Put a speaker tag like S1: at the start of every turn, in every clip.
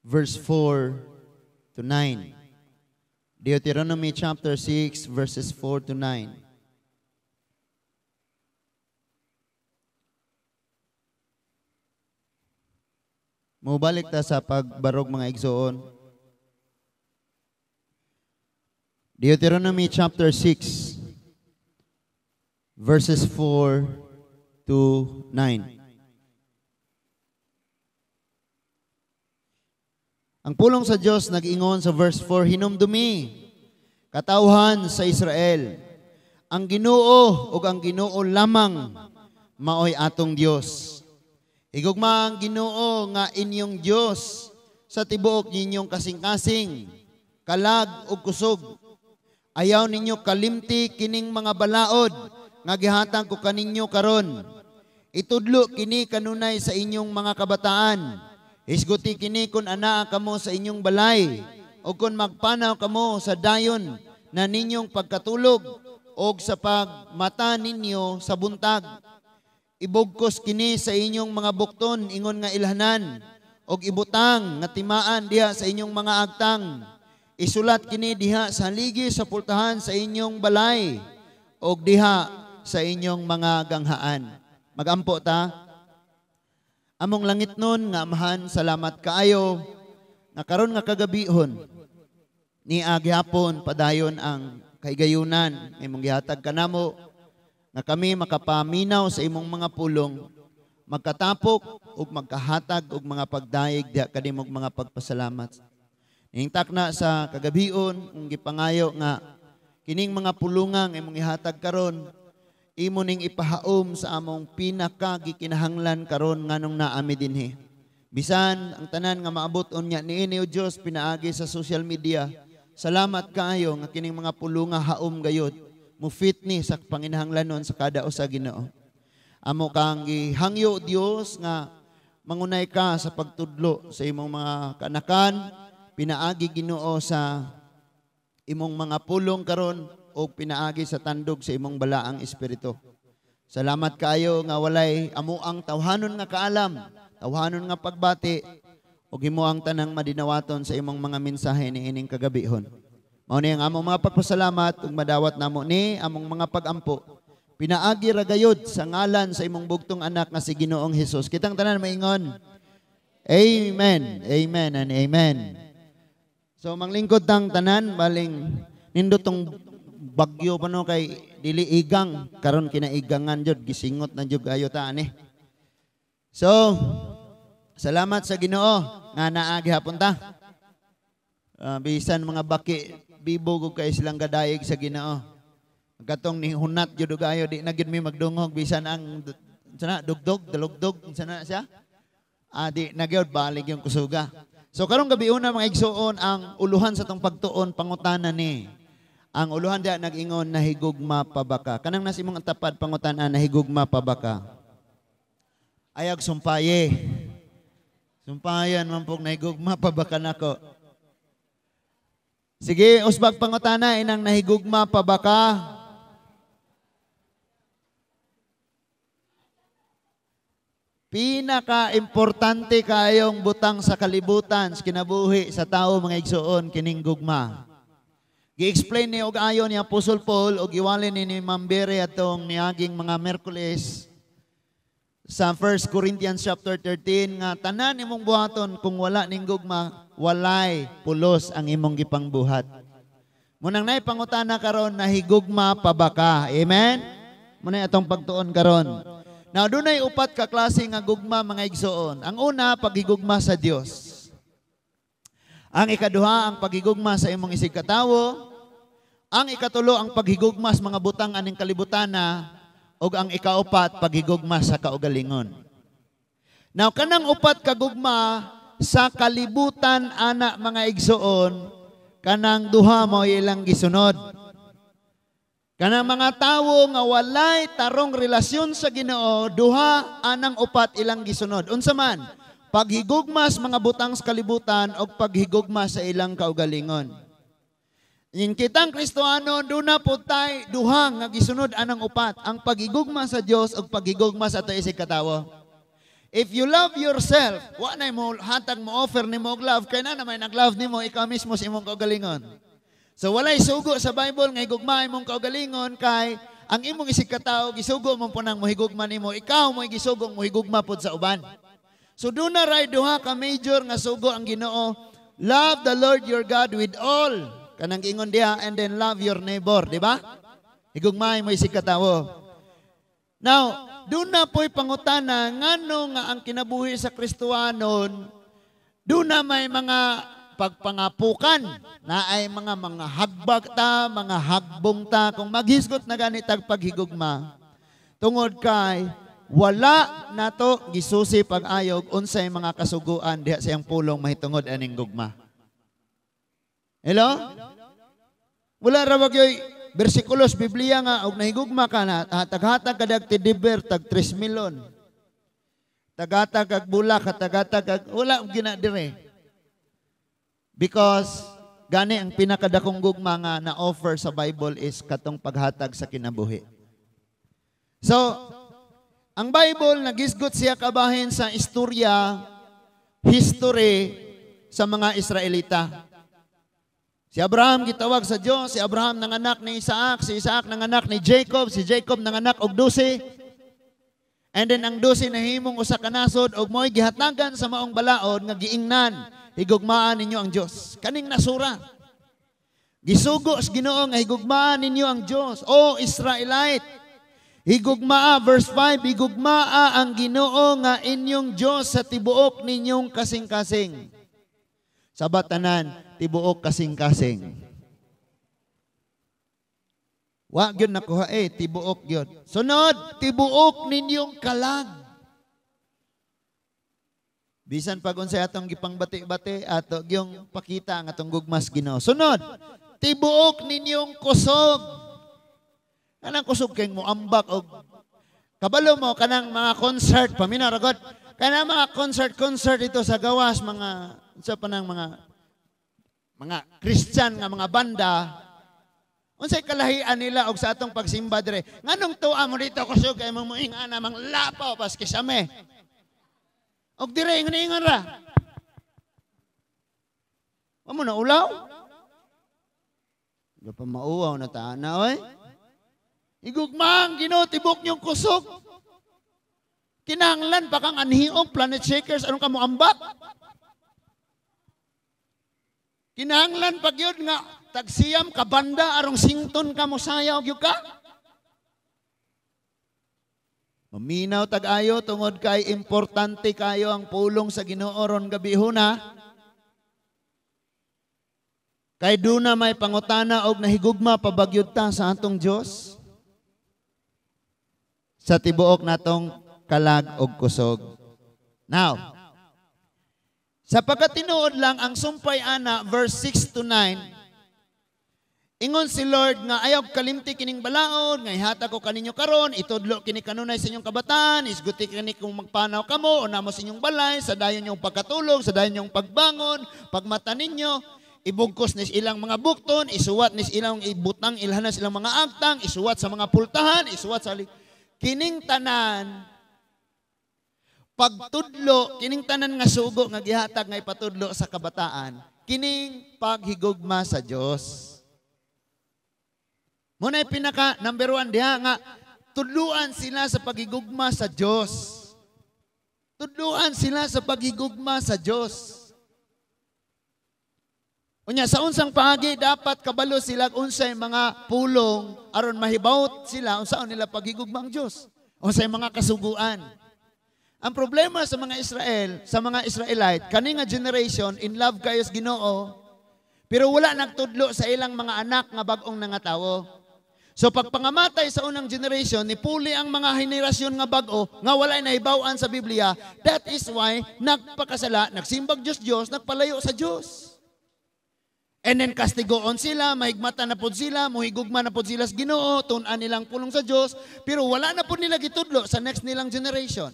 S1: verse 4 to 9. Deuteronomy chapter 6 verses 4 to 9. Mubalik ta sa pagbarog, mga igsoon. Deuteronomy chapter 6 verses 4 to 9. Ang pulong sa Dios nag-ingon sa verse 4, "Hinumdumi, katawhan sa Israel, ang Ginoo ug ang Ginoo lamang maoy atong Dios. Higugma ang Ginoo nga inyong Dios sa tibuok ninyong kasing-kasing, kalag ug kusog. Ayaw ninyo kalimti kining mga balaod nga gihatag ko kaninyo karon. Itudlo kini kanunay sa inyong mga kabataan. Hisguti kini kun anaa kamo sa inyong balay o kun magpanaw kamo sa dayon na ninyong pagkatulog o sa pagmata ninyo sa buntag. Ibugkos kini sa inyong mga bukton ingon nga ilhanan og ibutang nga timaan diha sa inyong mga agtang. Isulat kini diha sa haligi sa pultahan sa inyong balay og diha sa inyong mga ganghaan." Magampo ta. Among langit nun nga Amahan, salamat kaayo nga karon nga kagabihon ni agihapon padayon ang kahigayunan nga imong gihatag kanamo nga kami makapaminaw sa imong mga pulong, magkatapok ug magkahatag og mga pagdayeg diha kanimong mga pagpasalamat. Ning takna sa kagabihon ung gipangayo nga kining mga pulungan nga imong gihatag karon imo ning ipahaom sa among pinaka gikinahanglan karon nganong naami dinhi. Bisan ang tanan nga maabot unya niini o Dios pinaagi sa social media. Salamat kaayo nga kining mga pulunga haom gayud mufit ni sa panginahanglanon sa kada usa, Ginoo. Amo kang gihangyo, Dios, nga mangunay ka sa pagtudlo sa imong mga kanakan pinaagi, Ginoo, sa imong mga pulong karon o pinaagi sa tandog sa imong balaang espiritu. Salamat kaayo nga walay amo ang tawhanon nga kaalam, tawhanon nga pagbati ug himo ang tanang madinawaton sa imong mga mensahe niining kagabihon. Mao ni ang among mga pagpasalamat ug madawat namo ni among mga pagampo. Pinaagi ra gayud sa ngalan sa imong bugtong anak nga si Ginoong Hesus. Kitang tanan maingon. Amen. Amen and amen. So manglingkod tang tanan, baling nindot tong bagyo pa no kay dili igang karon kinaigangan jud, gisingot na jud ayo ta ani. So salamat sa Ginoo nga naa gihapon ta. Bisan mga baki bibo gud kay silang gadayeg sa Ginoo. Katong ni hunat jud og ayo di na gyud mi magdungog bisan ang sana dugdog dalugdog sana siya. Di na gyud balig yung kusuga. So karong gabi una mga igsuon ang uluhan sa tong pagtuon pangutana ni. Ang uluhan diya nag-ingon, nahigugma pa ba ka? Kanang nasa imong tapad pangutana, nahigugma pa ba ka? Ayag sumpaye. Sumpayan man pong nahigugma pa ba ka nako? Sige, usbag pangutana inang nahigugma pa ba ka? Pinaka-importante kayong butang sa kalibutan, sa kinabuhi sa tao mga igsuon, kining gugma. Gi-explain ni og ayo ni Apostol Paul og giwali ni Ma'am Bere atong niaging mga Miyerkules sa 1 Corinthians chapter 13 nga tanan imong buhaton kung wala ning gugma, walay pulos ang imong gipangbuhat. Munang nay pangutana karon, nahigugma pa ba ka? Amen? Muna atong pagtuon karon. Now dunay upat ka klase nga gugma mga igsoon. Ang una, paghigugma sa Dios. Ang ikaduha, ang paghigugma sa imong isig katawo. Ang ikatulo, ang paghigugma sa mga butang aning kalibutana. Ug ang ikaupat, paghigugma sa kaugalingon. Now, kanang upat kagugma sa kalibutan, ana mga igsoon, kanang duha mao ilang gisunod. Kanang mga tawo nga walay tarong relasyon sa Ginoo, duha anang upat ilang gisunod. Unsa man? Paghigugma sa mga butang sa kalibutan o paghigugma sa ilang kaugalingon. Ing kitang Kristohano, duna po tay duha nga gisunod anang upat, ang paghigugma sa Dios ug paghigugma sa ato isig katawo. If you love yourself, wa na mo hatag mo offer nimo og love kay na may nag-love nimo ikaw mismo sa imong kaugalingon. So walay sugo sa Bible nga higugma imong kaugalingon kay ang imong isig katawo gisugo mo punang mohigugma nimo, ikaw mo gisugong mohigugma pod sa uban. So duna ray duha ka major nga sugo ang Ginoo. Love the Lord your God with all. Kanang giingon diha, and then love your neighbor, di ba? Higugmahay mo isig katawo. Now, duna po'y pangutana ngano nga ang kinabuhi sa Kristohanon duna may mga pagpangapukan na ay mga hagbag ta, mga hagbong ta kung maghisgot na gani tag paghigugma. Tungod kay wala nato gisusi pag-ayog unsay mga kasuguan diha sa iyang pulong mahitungod aning gugma. Hello? Wala ra ba gyoy bersikulos Biblia nga og nahigugma ka na hatag-hatag ka dag teddy bear tag 3 milyon. Tagatag kag bulak, hatag-hatag kag wala gina dire. Because gani ang pinakadakong gugma nga na-offer sa Bible is katong paghatag sa kinabuhi. So, ang Bible nagisgot siya kabahin sa istorya, history sa mga Israelita. Si Abraham gitawag sa Dios, si Abraham nanganak ni Isaac, si Isaac nanganak ni Jacob, si Jacob nanganak og 12. And then ang 12 nahimong usa ka nasod og mo'y gihatagan sa maong balaod nga giingnan, higugmaan ninyo ang Dios. Kaning nasura. Gisugo sa Ginoo nga higugmaan ninyo ang Dios. O Israelite, higugmaa, verse 5, higugmaa ang Ginoo nga inyong Dios sa tibuok ninyong kasing-kasing. Sa batanan, tibuok kasing-kasing. Wa gyud nakuha eh, tibuok gyud. Sunod, tibuok ninyong kalag. Bisan pag unsay atong gipangbati-bati, ato gyung pakita ang atong gugmas Ginoo. Sunod, tibuok ninyong kusog. Kanang kusog kay mo ambak og kabalo mo kanang mga concert paminaw ra god. Kanang mga concert concert ito sa gawas, mga sa panang mga Christian nga mga banda, unsay kalahian nila og sa atong pagsimba dire? Nganong tuwa mo dito kusog kay mong moinga na mang lapaw paski same. Og dire ingon ra. Wa mo na ulaw? Di pa mauwaw na ta na oy. Higugma ang Ginoo tibok niyong kusog. Kinahanglan pa kang anhiog Planet Shakers anong ka mo ambak? Kinahanglan pa gyud nga tagsiyam ka banda arong sington ka mo sayaw gyud ka? Maminaw tag-ayo tungod kay importante kayo ang pulong sa Ginoo ron gabihuna. Kay duna may pangutana og nahigugma pabagyud ta sa atong Dios. Sa tibuok natong kalag og kusog. Now, sa pagkatinuod lang ang sumpay ana verse 6 to 9, ingon si Lord nga ayaw kalimti kining balaod nga ihatag ko kaninyo karon, itudlo kini kanunay sa inyong kabataan, isguti kini kung magpanaw kamo o namo sa inyong balay, sa dayon inyong pagkatulog, sa dayon inyong pagbangon, pagmata ninyo, ibugkos nis ilang mga bukton, isuwat nis ilang ibutang ilhanas ilang mga agtang, isuwat sa mga pultahan, isuwat sa kining tanan pagtudlo, kining tanan nga sugo nga gihatag nga ipatudlo sa kabataan, kining paghigugma sa Dios. Muna'y pinaka number 1 diha nga tudluan sila sa paghigugma sa Dios. Tudluan sila sa paghigugma sa Dios. Unya sa unsang paagi dapat kabalo sila unsay mga pulong aron mahibawot sila unsaon nila paghigugma ang Dios. Unsay mga kasuguan. Ang problema sa mga Israel, sa mga Israelite, kani nga generation in love kayo sa Ginoo, pero wala nagtudlo sa ilang mga anak nga bag-ong nangatawo. So pagpangamatay sa unang generation, nipuli ang mga henerasyon nga bag-o nga walay nahibaw-an sa Biblia. That is why nagpakasala, nagsimbag Dios-Dios, nagpalayo sa Dios. And then kastigoon sila, mahigmata na pod sila, muhigugma na pod sila sa Ginoo, tun-an nilang pulong sa Dios, pero wala na pod nila gitudlo sa next nilang generation.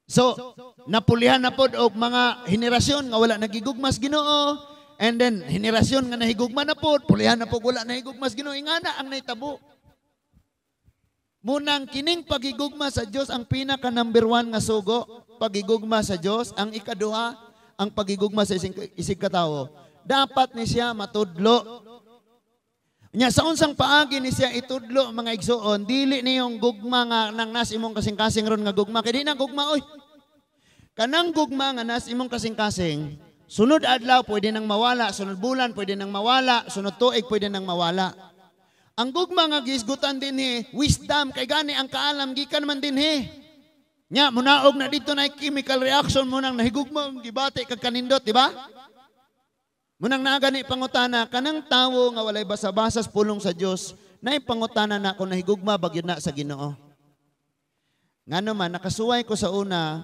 S1: So, napulihan na pod og mga henerasyon nga wala nagigugma sa Ginoo, and then henerasyon nga nahigugma na pod, pulihan na pod wala nahigugma sa Ginoo, ingana ang nahitabo. Munang kining pagigugma sa Dios ang pinaka number one nga sugo, pagigugma sa Dios. Ang ikaduha, ang pagigugma sa isig katawo. Dapat ni siya matudlo. Nya sa unsang paagi ni siya itudlo, mga igsuon? Dili niyong gugma nga nang nas imong kasing-kasing ron nga gugma, kay di na gugma oy. Kanang gugma nga nas imong kasing-kasing, sunod adlaw pwede nang mawala, sunod bulan pwede nang mawala, sunod tuig pwede nang mawala. Ang gugma nga gisgutan dinhi, wisdom, kay gani ang kaalam gikan man dinhi. Nya munaog na dito na chemical reaction mo nang nahigugma, gibati kag kanindot, di ba? Munang naa gani pangutana, kanang tawo nga walay basa-basa sa pulong sa Dios, naay pangutana na kung nahigugma ba gyud na sa Ginoo. Ngano man nakasuway ko sa una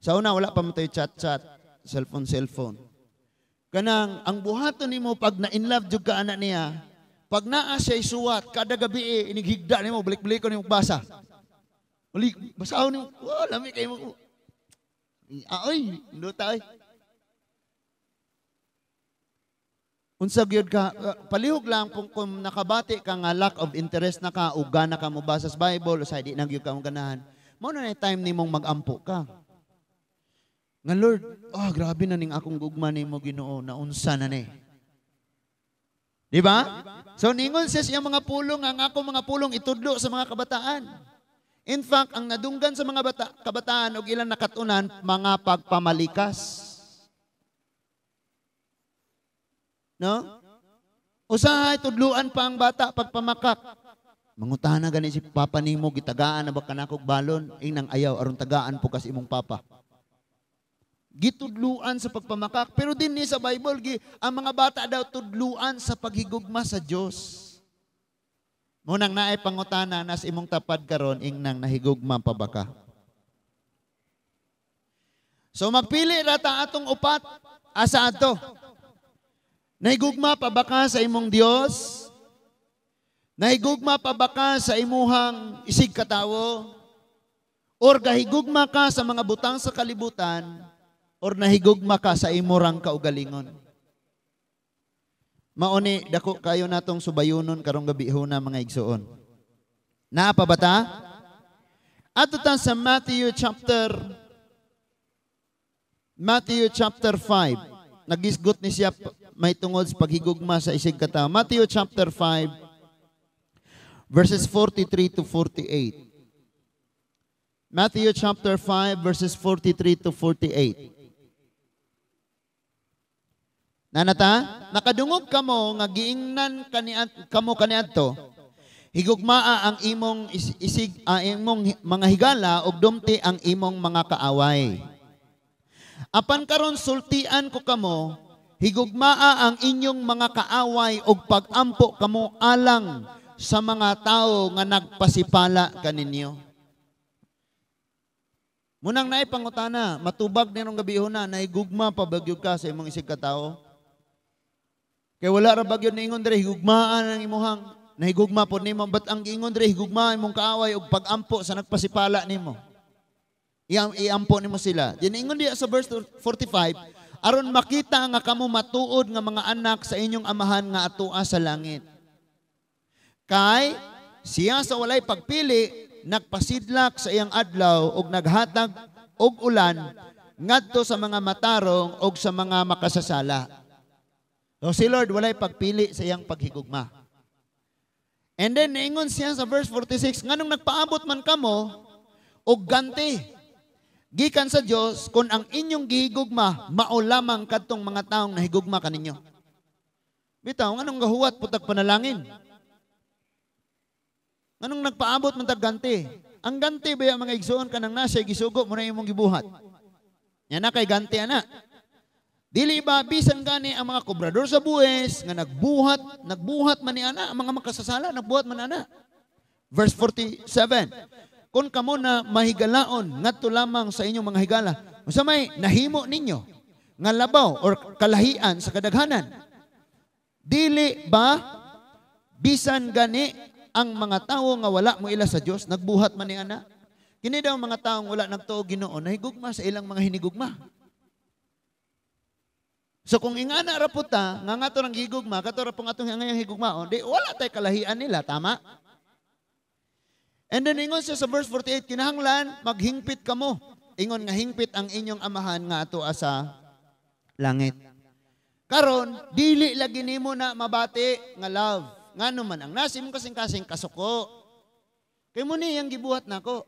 S1: wala pa man tayo chat-chat, cellphone cellphone. Kanang ang buhaton nimo pag na in love jud ka ana niya, pag naa siya suwat, kada gabi eh, inighigda nimo, balik-balik ko nimo basa. Uli, basahon nimo, oh, lami kay mo. Ay, nduta ay. Unsa gyud ka palihog lang kung nakabati ka nga lack of interest na ka ug gana ka mo basa sa Bible o sa di na gyud ka mo ganahan. Mao na time nimong magampo ka. Nga Lord, oh, grabe na ning akong gugma nimo, Ginoo, naunsa na ni. Di ba? So ningon siya sa iyang mga pulong, ang akong mga pulong itudlo sa mga kabataan. In fact, ang nadunggan sa mga kabataan og ilang nakatunan, mga pagpamalikas. No? Usahay tudluan pa ang bata pagpamakak. Mangutana gani si papa nimo, gitagaan na ba kanakog balon? Ingnang ayaw aron tagaan po kas imong papa. Gitudluan sa pagpamakak. Pero din ni sa Bible, ang mga bata daw tudluan sa paghigugma sa Dios. Munang naay pangutana nas imong tapad karon, ingnang nahigugma pa ba ka? So magpili ra ta atong upat asa adto. Nahigugma pa ba ka sa imong Dios? Nahigugma pa ba ka sa imuhang isig katawo? Or gahigugma ka sa mga butang sa kalibutan? Or nahigugma ka sa imurang kaugalingon? Mauni, dako kayo natong subayunon karong gabi huna, mga igsuon. Naa pa ba ta? Adto ta sa Matthew chapter 5. Nagisgot ni siya may tungod sa paghigugma sa isig katawo. Matthew chapter 5 verses 43 to 48. Matthew chapter 5 verses 43 to 48. Nanata, nakadungog kamo nga giingnan kaniad kamo kaniadto, higugmaa ang imong isig imong mga higala ug dumti ang imong mga kaaway. Apan karon sultian ko kamo, higugmaa ang inyong mga kaaway ug pagampo kamo alang sa mga tawo nga nagpasipala kaninyo. Munang naay pangutana, matubag nirong gabi na, nahigugma pa ba gyud ka sa imong isig katawo? Kay wala ra ba gyud niingon diri higugmaan ang imuhang nahigugma pod nimo, but ang giingon diri, higugma imong kaaway ug pagampo sa nagpasipala nimo. Iampo nimo sila. Diniingon diya sa verse 45, aron makita nga kamo matuod nga mga anak sa inyong amahan nga atoa sa langit. Kay siya sa walay pagpili nagpasidlak sa iyang adlaw ug naghatag og ulan ngadto sa mga matarong ug sa mga makasasala. So si Lord walay pagpili sa iyang paghigugma. And then niingon siya sa verse 46, nganong nagpaabot man kamo og ganti gikan sa Dios kung ang inyong gihigugma mao lamang kadtong mga taong nahigugma kaninyo? Bitaw, nganong gahuwat putag panalangin? Nganong nagpaabot man tag ganti? Ang ganti ba, mga igsuon, kanang nasa gisugo mo na imong gibuhat. Yan na kay ganti ana. Dili ba bisan gani ang mga kobrador sa buwis nga nagbuhat, nagbuhat man ni ana, ang mga makasasala nagbuhat man ana. Verse 47. Kung kamo na mahigalaon ngadto lamang sa inyong mga higala, unsa may nahimo ninyo nga labaw or kalahian sa kadaghanan? Dili ba bisan gani ang mga tawo nga wala mo ila sa Dios nagbuhat man ni ana? Kini daw mga taong wala nagtuo Ginoo nahigugma sa ilang mga hinigugma. So kung ingana ra pud ta nga ngato rang gigugma, kato ra pong atong ngayang higugmaon, di wala tay kalahian nila, tama? And then ingon siya sa verse 48, kinahanglan maghingpit kamo. Ingon nga hingpit ang inyong Amahan nga ato sa langit. Karon, dili lagi nimo na mabati nga love. Ngano man ang nasa imong kasing-kasing kasuko. Kay mo ni ang gibuhat nako.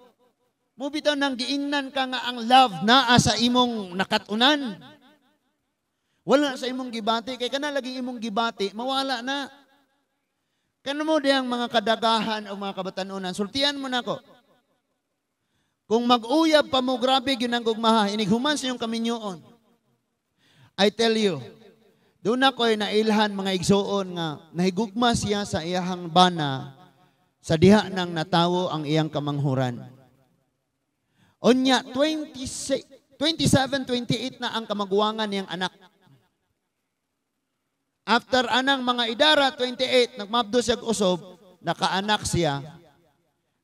S1: Mo bitaw nang giingnan ka nga ang love naa sa imong nakatunan. Wala sa imong gibati kay kana laging imong gibati mawala na. Kano mo diyang mga kadagahan o mga kabatanunan, sultian mo nako. Kung mag-uyab pa mo, grabe gyud ang gugmaha, inighuman sa iyong kaminyoon. I tell you, doon ako'y nailhan, mga igsuon, nga nahigugma siya sa iyahang bana sa diha nang natawo ang iyang kamanghuran. Unya, 26, 27, 28 na ang kamaguwangan niyang anak. After anang mga idara, 28, nagmabdo siya usob, nakaanak siya,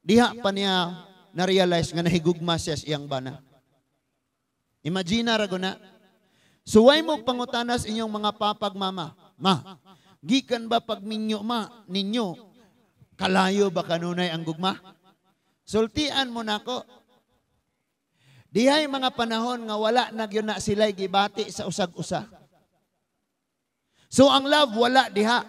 S1: diha pa niya na-realize nga nahigugma siya sa iyang bana. Imagine ra na. Suway mo pangutanas inyong mga papag mama. Ma, gikan ba pagminyo ma ninyo, kalayo ba kanunay ang gugma? Sultian mo nako. Dihay mga panahon nga wala na gyud na sila'y gibati sa usag-usa. So ang love wala diha.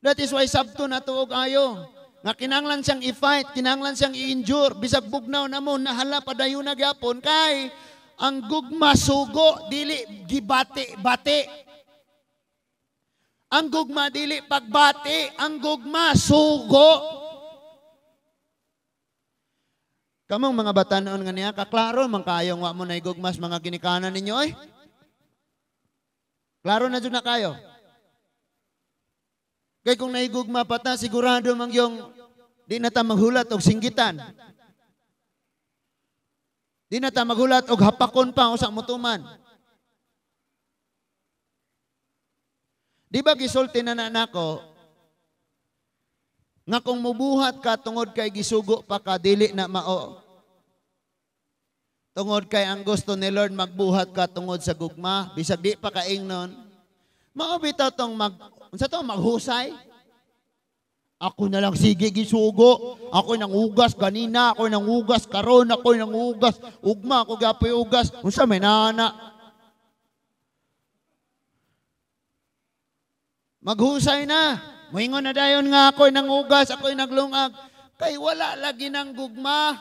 S1: That is why sabto na tuog ayo. Nga kinanglan siyang i-fight, kinanglan siyang i-endure, bisag bugnaw na mo, nahala padayon na gyapon kay ang gugma sugo dili gibati-bati. Ang gugma dili pagbati, ang gugma sugo. Kamong mga batanon nga niya, kaklaro man kayong wa mo na igugmas mga ginikanan ninyo oy. Klaro na jud na kayo. Kay kung naigugma pa ta, sigurado mang yung di na ta maghulat og singgitan. Di na ta maghulat og hapakon pa usa motuman. Di ba gisulti na nako nga kung mubuhat ka tungod kay gisugo pa ka, dili na mao. Tungod kay ang gusto ni Lord magbuhat ka tungod sa gugma, bisag di pa kaingnon. Mao bitaw tong unsa to maghusay? Ako na lang sige gisugo. Ako nangugas ganina, ako nangugas karon, ako nangugas ugma, ako gapoy ugas. Unsa may nana? Maghusay na. Moingon na dayon nga ako'y nangugas, ako'y naglungag. Kay wala lagi nang gugma.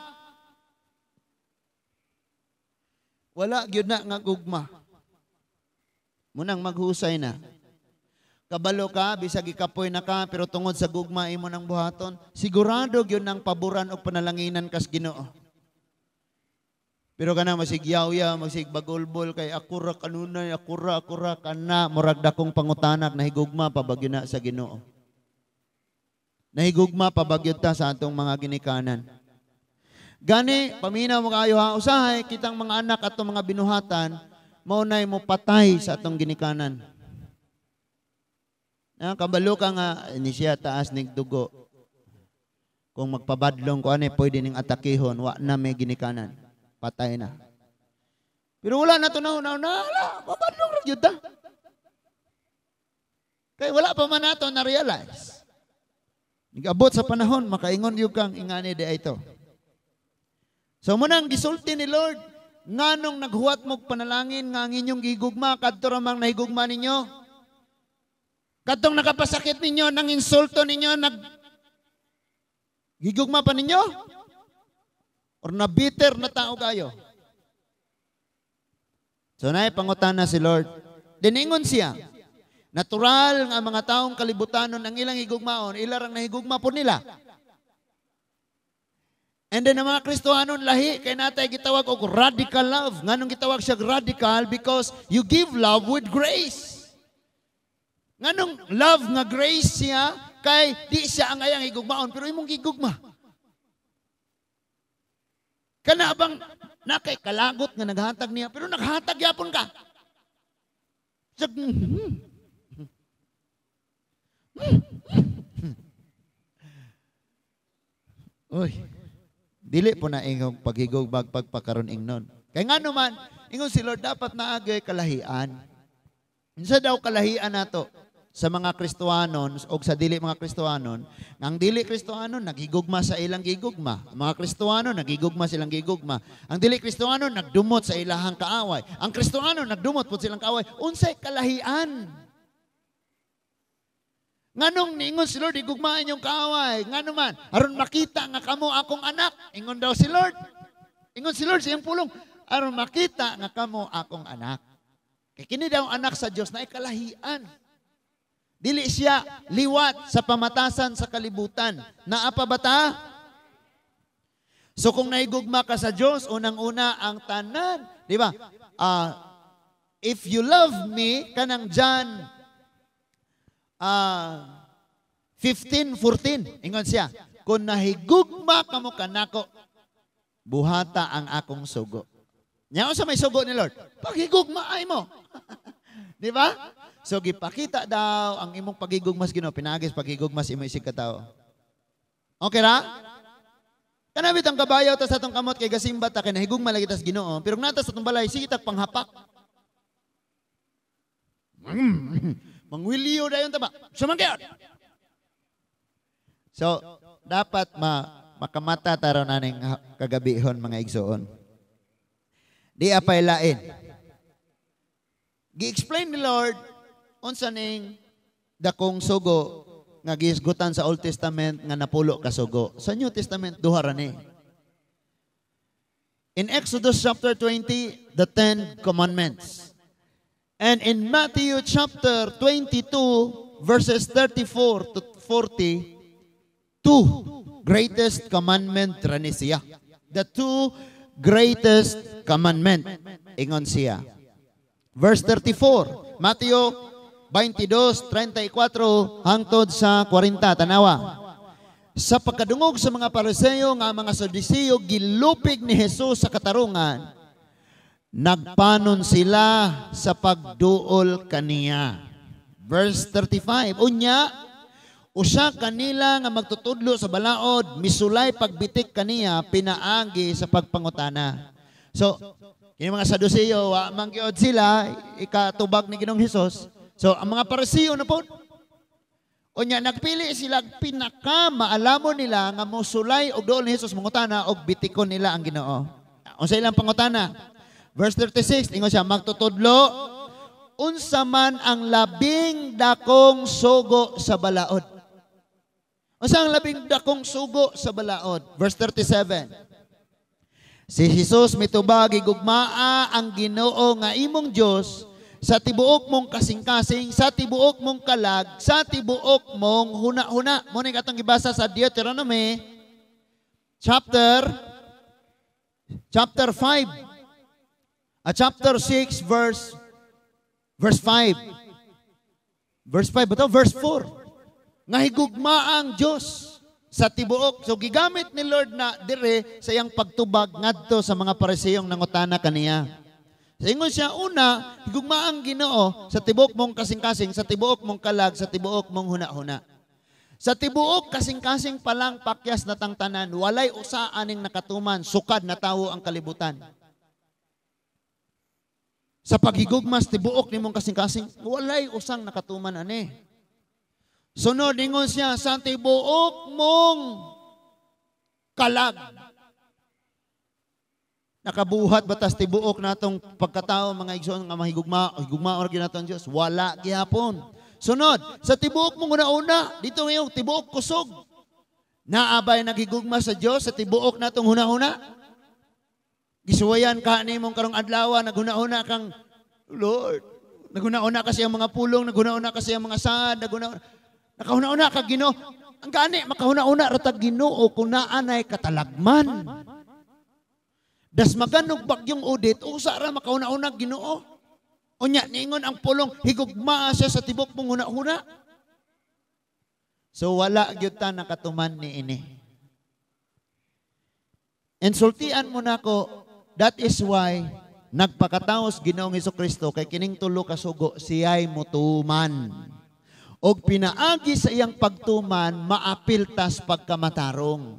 S1: Wala gyud na nga gugma. Munang maghusay na. Kabalo ka, bisag ikapoy na ka, pero tungod sa gugma imo nang buhaton, sigurado gyud nang paboran og panalanginan kas Ginoo. Pero kana masigyaw-yaw, masigbagulbol kay akura kanunay, akura akura kana murag dakong pangutanak, nahigugma pa ba gyud na sa Ginoo? Nahigugma pa ba gyud ta sa atong mga ginikanan? Gani, paminaw mo kayo ha, usahay kitang mga anak atong mga binuhatan, maunay mo patay sa atong ginikanan. Na, kabalo ka nga, ni siya taas ning dugo. Kung magpabadlong ko ani, pwede ning atakihon, wa na may ginikanan. Patay na. Pero wala na to na, na, na, pabadlong ra gyud ta. Kay wala pa man nato na-realize. Nag-abot sa panahon, makaingon gyud kang ingani di ay ito. So munang gisulti ni Lord, nganong naghuwat mog panalangin nga ang inyong gigugma, kadto ra mang nahigugma ninyo. Kadtong nakapasakit ninyo, nang insulto ninyo, nag gigugma pa ninyo? Or na bitter na tao kayo? So naay pangutana si Lord. Diningon siya, natural nga mga taong kalibutanon ang ilang higugmaon, ila rang nahigugma po nila. And then ang mga Kristohanon lahi kay natay gitawag og radical love. Nganong gitawag siya radical? Because you give love with grace. Nganong love nga grace siya kay di siya ang ayang higugmaon pero imong gigugma. Kana bang nakay kalagot nga naghatag niya pero naghatag gyapon ka. Uy. Dili po na ingong paghigog magpagpakaron ingnon. Kay ngano man, ingon si Lord, dapat naagay kalahian. Unsa daw kalahian nato? Sa mga Kristohanon o sa dili mga Kristohanon? Ang dili Kristohanon naghigugma sa ilang gigugma. Ang mga Kristohano naghigugma silang gigugma. Ang dili Kristohano nagdumot sa ilahang kaaway. Ang Kristohano nagdumot pud silang kaaway. Unsay kalahian? Nganong niingon si Lord, "Higugmaan yung kaaway"? Ngano man? Aron makita nga kamo akong anak. Ingon daw si Lord. Ingon si Lord sa iyang pulong, aron makita nga kamo akong anak. Kay kini daw anak sa Dios na kalahian. Dili siya liwat sa pamatasan sa kalibutan. Naa pa ba ta? So kung nahigugma ka sa Dios, unang-una ang tanan, di ba? "If you love me," kanang John 15:14, ingon siya, "Kung nahigugma kamo kanako, buhata ang akong sugo." Nya sa may sugo ni Lord? Paghigugma ay mo. Di ba? So gipakita daw ang imong paghigugma sa Ginoo pinaagi sa paghigugma sa imong isig katawo. Okay ra? Kana bitang kabayaw ta sa atong kamot kay gasimba ta, kay nahigugma lagi ta sa Ginoo, pero nata sa atong balay sige tag panghapak. Mangwiliyo dayon ta ba? Sumangkayot. So dapat makamata taron aning kagabihon, mga igsoon. Di apay lain. Gi-explain ni Lord unsa ning dakong sugo nga gihisgutan sa Old Testament nga napulo ka sugo. Sa New Testament, duha ra ni. In Exodus chapter 20, the Ten Commandments. And in Matthew chapter 22, verses 34 to 40, two greatest commandment ra ni siya. The two greatest commandment. Ingon siya. Verse 34, Matthew 22, 34 hangtod sa 40, tanawa. Sa pagkadungog sa mga Pariseo nga ang mga Saduseo gilupig ni Jesus sa katarungan, nagpanon sila sa pagduol kaniya. Verse 35, unya, usa kanila nga magtutudlo sa balaod, misulay pagbitik kaniya, pinaagi sa pagpangutana. So, kini mga Saduseo, wa man gyud sila ikatubag ni Ginoong Hesus. So, ang mga Pariseo na po, unya nagpili sila pinaka maalamon nila nga mosulay og duol ni Jesus, mangutana og bitikon nila ang Ginoo. Unsa ilang pangutana? Verse 36, ingon siya, "Magtutudlo, unsa man ang labing dakong sugo sa balaod?" Unsa ang labing dakong sugo sa balaod? Verse 37. Si Jesus mitubag, "Higugmaa ang Ginoo nga imong Dios sa tibuok mong kasing-kasing, sa tibuok mong kalag, sa tibuok mong huna-huna." Mao ni atong gibasa sa Deuteronomy chapter 5 at chapter 6 verse 5. Verse 5 ba to? Verse 4. Nga higugma ang Dios sa tibuok. So gigamit ni Lord na dire sa iyang pagtubag ngadto sa mga Pariseyong nangutana kaniya. Sa ingon siya, una, higugma ang Ginoo sa tibuok mong kasing-kasing, sa tibuok mong kalag, sa tibuok mong huna-huna. Sa tibuok kasing-kasing pa lang, pakyas na tang tanan, walay usa aning nakatuman, sukad na tawo ang kalibutan. Sa paghigugmas tibuok nimong kasing-kasing, walay usang nakatuman ani. Sunod, ingon siya, sa tibuok mong kalag. Nakabuhat ba tas tibuok natong pagkatao, mga igsoon, nga mahigugma, higugma or ginato ang Dios? Wala gihapon. Sunod, sa tibuok mong una-una, dito ngayon, tibuok kusog. Naabay naghigugma sa Dios sa tibuok natong huna-huna? Gisuwayan ka nimong karong adlaw, naghuna-huna kang, "Lord," naghuna-huna kasi ang mga pulong, naghuna-huna kasi ang mga saad, naghuna-huna. Nakahuna-huna ka Ginoo. Ang gani makahuna-huna ra tag Ginoo kung naanay katalagman. Dasmagan og bagyong Odette, usa ra makahuna-huna Ginoo. Unya niingon ang pulong, higugmaa siya sa tibok mong huna-huna. So wala gyud ta nakatuman ni ini. Insultian mo nako, that is why nagpakataos Ginoong Kristo, kay kining tulo ka sugo siya'y mutuman. Og pinaagi sa iyang pagtuman, maapiltas pagkamatarong.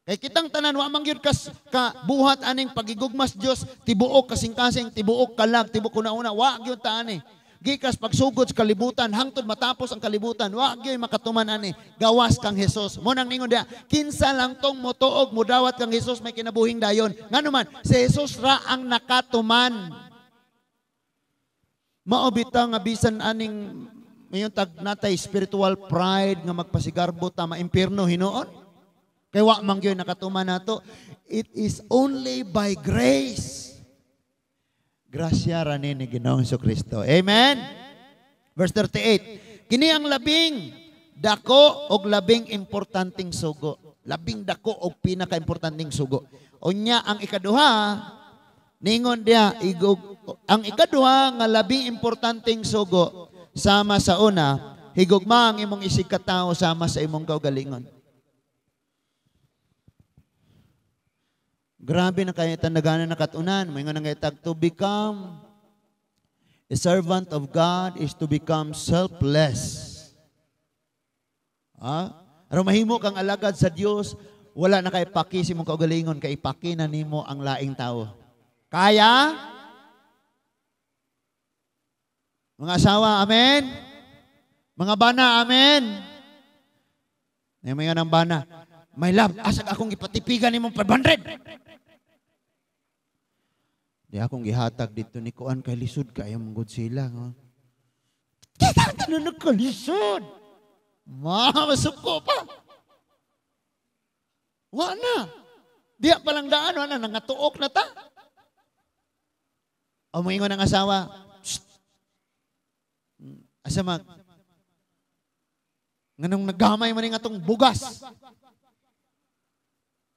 S1: Kay kitang tanan wa man gyud kas ka buhat aning pagigugmas Dios tibuok kasing-kasing, tibuok kalag, tibuok una-una, wa gyud ta ani. Gikas pagsugod sa kalibutan hangtod matapos ang kalibutan, wa gyud makatuman ani gawas kang Hesus. Mo nang ningon diha, kinsa lang tong motuog modawat kang Hesus may kinabuhing dayon. Ngano man, si Hesus ra ang nakatuman. Mao bitaw nga bisan aning mayon tag natay spiritual pride nga magpasigarbo ta, maimpierno hinuon. Kay wa man gyud nakatuman nato. It is only by grace. Grasya ra ni Ginoong Kristo. Amen. Verse 38. Kini ang labing dako og labing importanteng sugo. Labing dako og pinaka-importanteng sugo. Unya ang ikaduha, ningon diya, igug, ang ikaduha nga labing importanteng sugo sama sa una, higugma ang imong isig katao sama sa imong kaugalingon. Grabe na kaya tandagana na katunan. May nga nangitag, to become a servant of God is to become selfless. Ha? Aron mahimo kang alagad sa Dios, wala na kay paki sa imong kaugalingon, kay ipaki na nimo ang laing tao. Kaya? Mga asawa, amen? Mga bana, amen? May mga ng bana, my love, asag akong ipatipigan nimong 500. Di akong gihatag dito ni Kuan kay lisod kaya manggod sila. Kita tanan nagkalisod. Ma, masuko pa. Wa na. Diya palang daan, wa na, nangatuok na ta. O moingon ang asawa, shh. Asa mag, nganong naggamay man ni atong bugas.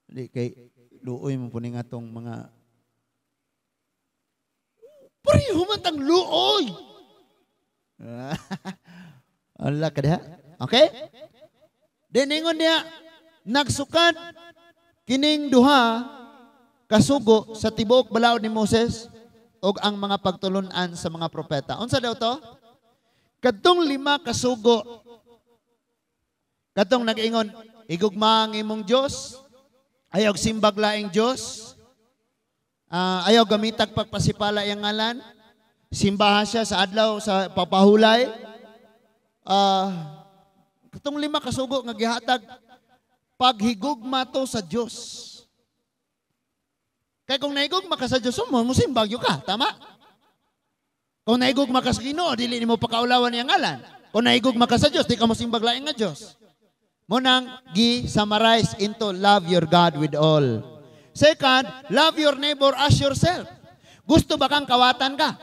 S1: Di kay luoy mo po ni atong mga pareho man tang luoy. Ala ka diha. Okay? Diningon niya, nagsukad kining duha kasugo sa tibuok balaod ni Moses og ang mga pagtulun-an sa mga propeta. Unsa daw to? Kadtong 5 kasugo, kadtong nag-ingon, higugma ang imong Dios, ayaw simbag laing Dios, ayaw gamitag pagpasipala iyang ngalan, simbaha siya sa adlaw sa papahulay. Katong 5 kasugo nga gihatag paghigugma to sa Dios. Kay kung nahigugma ka sa Dios, mo musimbag yo ka, tama? Kung nahigugma ka sa Ginoo, dili nimo pakaulawan iyang ngalan. Kung nahigugma ka sa Dios, di ka mosimbag laing nga Dios. Mo nang gi-summarize into love your God with all. Second, love your neighbor as yourself. Gusto ba kang kawatan ka?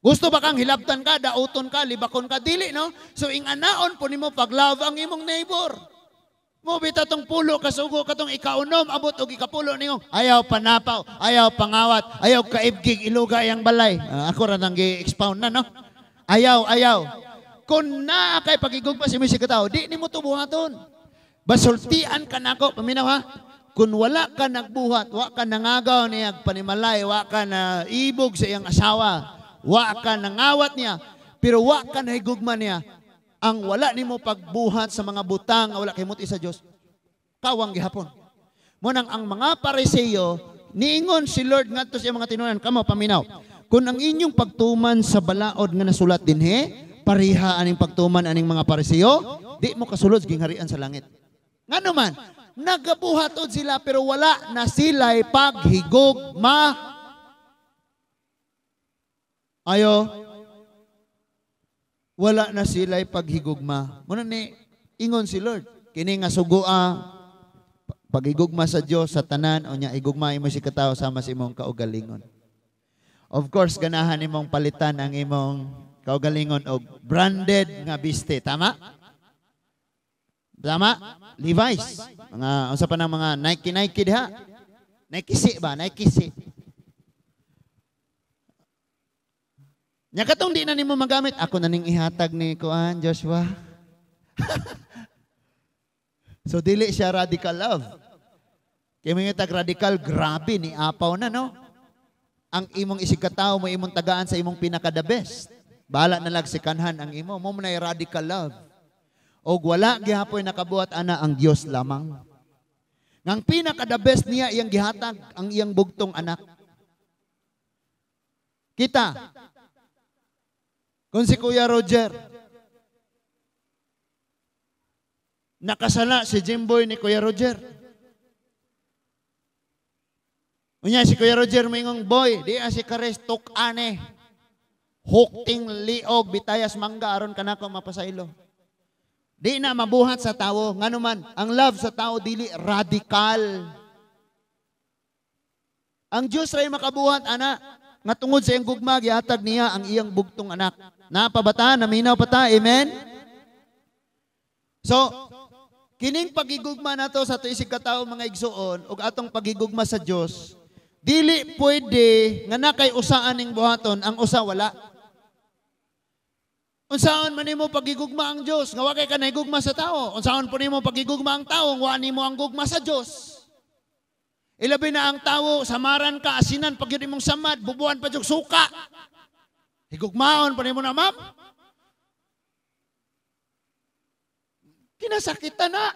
S1: Gusto ba kang hilabtan ka, dauton ka, libakon ka? Dili, no? So, inganaon po nimo pag-love ang imong neighbor. Mo bita tong pulo kasugo katong ikaunom abot og ikapulo ningo. Ayaw panapaw, ayaw pangawat, ayaw kaibgig iluga yang balay. Ako ra nang gi-expound na, no? Ayaw, ayaw. Kung naa kay pagigugma sa imong katao, di nimo to buhaton. Basultian ka nako, paminaw ha. Kung wala ka nagbuhat, wa ka nangagaw niya panimalay, wa ka na ibog sa iyang asawa, wa ka nangawat niya, pero wa ka nahigugma niya, ang wala nimo pagbuhat sa mga butang wala kay muti sa Dios, kawang gihapon. Mo nang ang mga Pariseo, niingon si Lord ngadto sa iyang mga tinunan, kamo paminaw. Kung ang inyong pagtuman sa balaod nga nasulat dinhi, pareha aning pagtuman aning mga Pariseo, di mo kasulod sa gingharian sa langit. Ngano man, nagabuhat od sila pero wala na sila'y paghigugma. Ayo, wala na sila'y paghigugma. Muna ni ingon si Lord, kini nga sugoa paghigugma sa Dios sa tanan, o nya igugma imo si katao sama sa imong kaugalingon. Of course, ganahan nimong palitan ang imong kaugalingon og branded nga biste, tama? Tama? Levi's. Mga unsa pa nang mga Nike Nike diha? Nike si ba? Nike si. Nya katong di na nimo magamit, ako na ning ihatag ni kuan Joshua. So dili siya radical love. Kay mga tag radical, grabe ni apaw na, no? Ang imong isig katao mo imong tagaan sa imong pinaka the best. Bahala na lang si kanhan ang imo, mo man radical love. Og wala gihapoy nakabuhat ana ang Dios lamang. Ngang pinaka the best niya iyang gihatag ang iyang bugtong anak. Kita Kung si Kuya Roger, nakasala si Jimboy ni Kuya Roger. Unya si Kuya Roger moingong, "Boy, di si Kares tuk-ane. Hukting liog bitayas mangga aron kanako mapasaylo." Di na mabuhat sa tawo, ngano man ang love sa tao dili radikal. Ang Dios ray makabuhat ana nga tungod sa iyang gugma gihatag niya ang iyang bugtong anak. Napabata, naminaw pa ta, amen? So, kining pagigugma nato sa ato isig katawo, mga igsuon, ug atong pagigugma sa Dios, dili pwede nga na kay usaan ning buhaton, ang usa wala. Unsaon man nimo pagigugma ang Dios nga wa kay ka nahigugma sa tao? Unsaon po nimo pagigugma ang tao nga wa nimo ang gugma sa Dios? Ilabi na ang tao, samaran ka, asinan pag yun imong samad, bubuan pa jud suka. Higugmaon pa nimo na, ma'am. Kinasakitan na.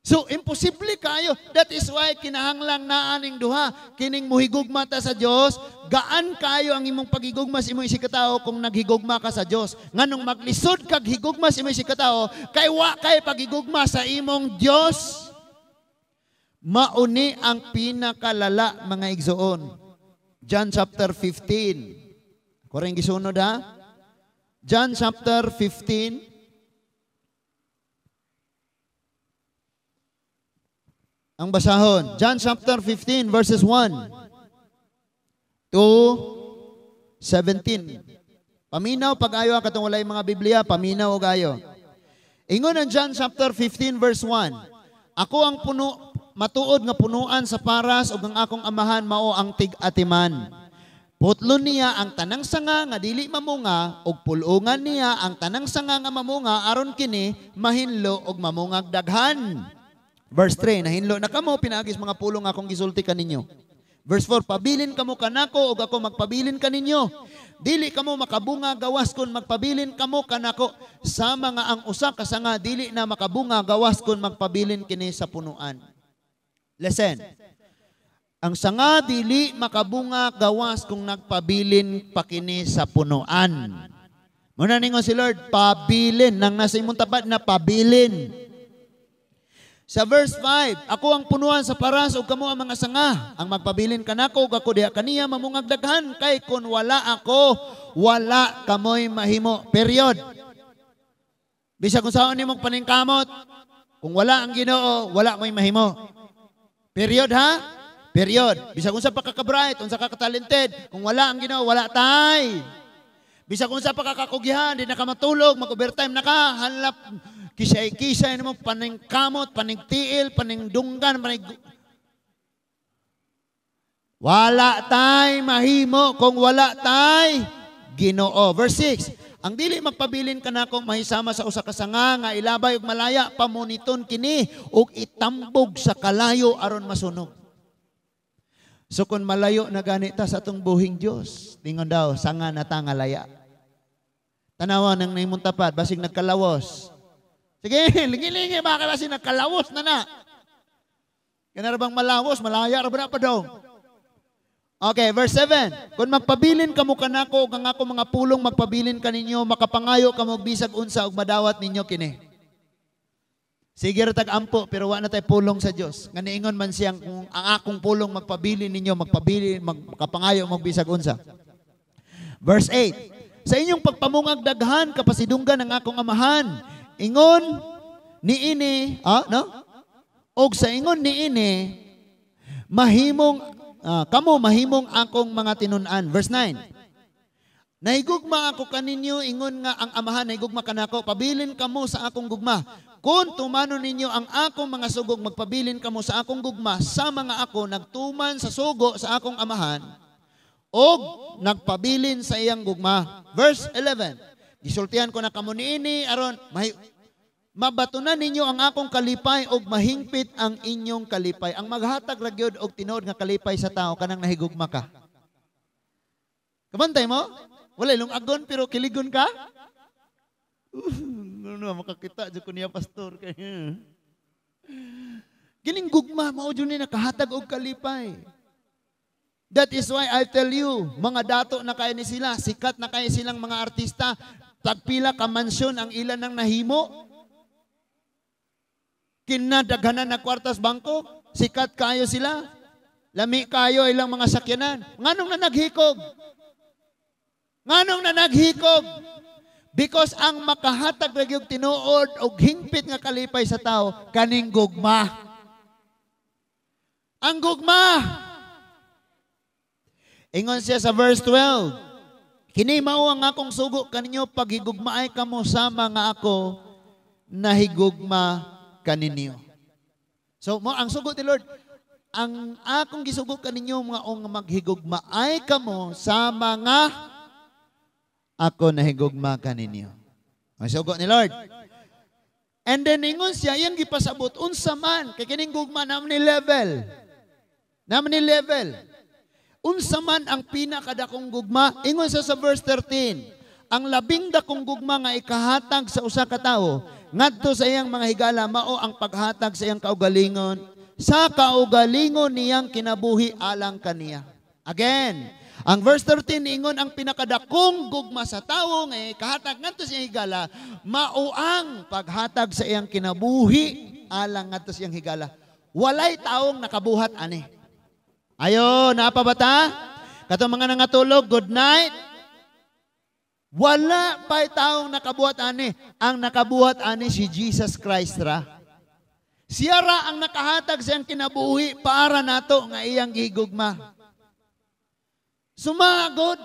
S1: So, imposible kayo. That is why kinahanglang naaning duha. Kining muhigugma ta sa Dios, gaan kayo ang imong pagigugma sa imong isikatao kung naghigugma ka sa Dios. Nganong maglisod kag higugma sa imong isikatao, kay wa kay pagigugma sa imong Dios. Mauni ang pinakalala, mga igsoon. John chapter 15. Ako rin gisunod ha. John chapter 15. Ang basahon, John chapter 15 verses 1 to 17. Paminaw pag-ayo katong walay mga Biblia, paminaw og ayo. Ingon ang John chapter 15 verse 1. Ako ang puno, matuod nga punuan sa paras ug ang akong amahan mao ang tig-atiman. Putlon niya ang tanang sanga nga dili mamunga ug pulungan niya ang tanang sanga nga mamunga aron kini mahinlo ug mamungag daghan. Verse 3, nahinlo na kamo, pinaagis mga pulong akong gisulti kaninyo. Verse 4, pabilin kamo kanako ug ako magpabilin kaninyo. Dili kamo makabunga gawas kun magpabilin kamo kanako. Sama nga ang usa ka sanga dili na makabunga gawas kun magpabilin kini sa punuan. Listen. Ang sanga dili makabunga gawas kung nagpabilin pa kini sa punuan. Muna ningon si Lord, pabilin nang nasa imong tapat na pabilin. Sa verse 5, ako ang punuan sa paras ug kamo ang mga sanga. Ang magpabilin kanako ug ako diha kaniya mamungag daghan kay kun wala ako, wala kamoy mahimo. Period. Bisag kung saon nimong paningkamot, kung wala ang Ginoo, wala moy mahimo. Period ha? Period. Bisag unsa pa ka ka-bright, unsa ka ka-talented, kung wala ang Ginoo, wala tay. Bisag unsa pa ka kakugihan, di na ka matulog, mag-overtime na ka, hanlap kisay-kisay nimo paningkamot, paningtiil, paningdunggan, paning wala tay mahimo kung wala tay Ginoo. Verse 6, ang dili magpabilin kanako mahisama sa usa ka sanga nga ilabay ug malaya, pamuniton kini ug itambog sa kalayo aron masunog. So kung malayo na gani ta sa atong buhing Dios, tingon daw sanga na ta nga laya. Tanawa nang nimong tapat basig nagkalawos. Sige, lingi-lingi ba kay basig nagkalawos na na. Kanara bang malawos, malaya ra ba na pa daw? Okay, verse 7. Kung magpabilin kamo kanako ug ang ako mga pulong magpabilin kaninyo, makapangayo kamo og bisag unsa ug madawat ninyo kini. Sige ra tag ampo pero wa na tay pulong sa Dios. Nga niingon man siyang kung ang akong pulong magpabilin ninyo, magpabilin, makapangayo mo og bisag unsa. Verse 8. Sa inyong pagpamungag daghan kapasidunggan ang akong amahan. Ingon niini, no? Og sa ingon niini mahimong kamo mahimong akong mga tinun-an. Verse 9. Nahigugma ako kaninyo ingon nga ang amahan nahigugma kanako, pabilin kamo sa akong gugma. Kung tumanon ninyo ang akong mga sugog, magpabilin kamo sa akong gugma sa mga ako nagtuman sa sugo sa akong amahan og nagpabilin sa iyang gugma. Verse 11. Gisultihan ko na kamo niini aron mabatunan ninyo ang akong kalipay og mahingpit ang inyong kalipay. Ang maghatag ra gyud og tinuod nga kalipay sa tao kanang nahigugma ka. Kabantay mo? Wala lungagon pero kiligon ka? Ano makakita jud ko niya pastor kay. Kining gugma mao jud ni nakahatag og kalipay. That is why I tell you, mga dato na kayo ni sila, sikat na kayo silang mga artista, tagpila ka mansyon ang ilan ang nahimo. Kinadaghanan na kwartas bangko, sikat kayo sila. Lami kayo ilang mga sakyanan. Nganong na naghikog? Nganong na naghikog? Because ang makahatag ra gyud tinuod og hingpit nga kalipay sa tao, kaning gugma. Ang gugma. Ingon siya sa verse 12, kini mao ang akong sugo kaninyo, paghigugmaay kamo sama nga ako nahigugma kaninyo. So mo ang sugo ni Lord, ang akong gisugo kaninyo mga ong maghigugmaay kamo sama nga ako nahigugma kaninyo. Ang sugo ni Lord. And then ingon siya, iyang gipasabot unsa man kay kining gugma naman ni level. Naman ni level. Unsa man ang pinakadakong gugma, ingon siya sa verse 13, ang labing dakong gugma nga ikahatag sa usa ka tawo ngadto sa iyang mga higala mao ang paghatag sa iyang kaugalingon, sa kaugalingon niyang kinabuhi alang kaniya. Again, ang verse 13 ingon ang pinakadakong gugma sa tawo nga ikahatag ngadto sa iyang higala mao ang paghatag sa iyang kinabuhi alang ngadto sa iyang higala. Walay taong nakabuhat ani. Ayo, napa ba ta? Katong mga nangatulog, good night. Wala pa'y taong nakabuhat ani. Ang nakabuhat ani si Jesus Christ ra. Siya ra ang nakahatag sa iyang kinabuhi para nato nga iyang gihigugma. Sumagod.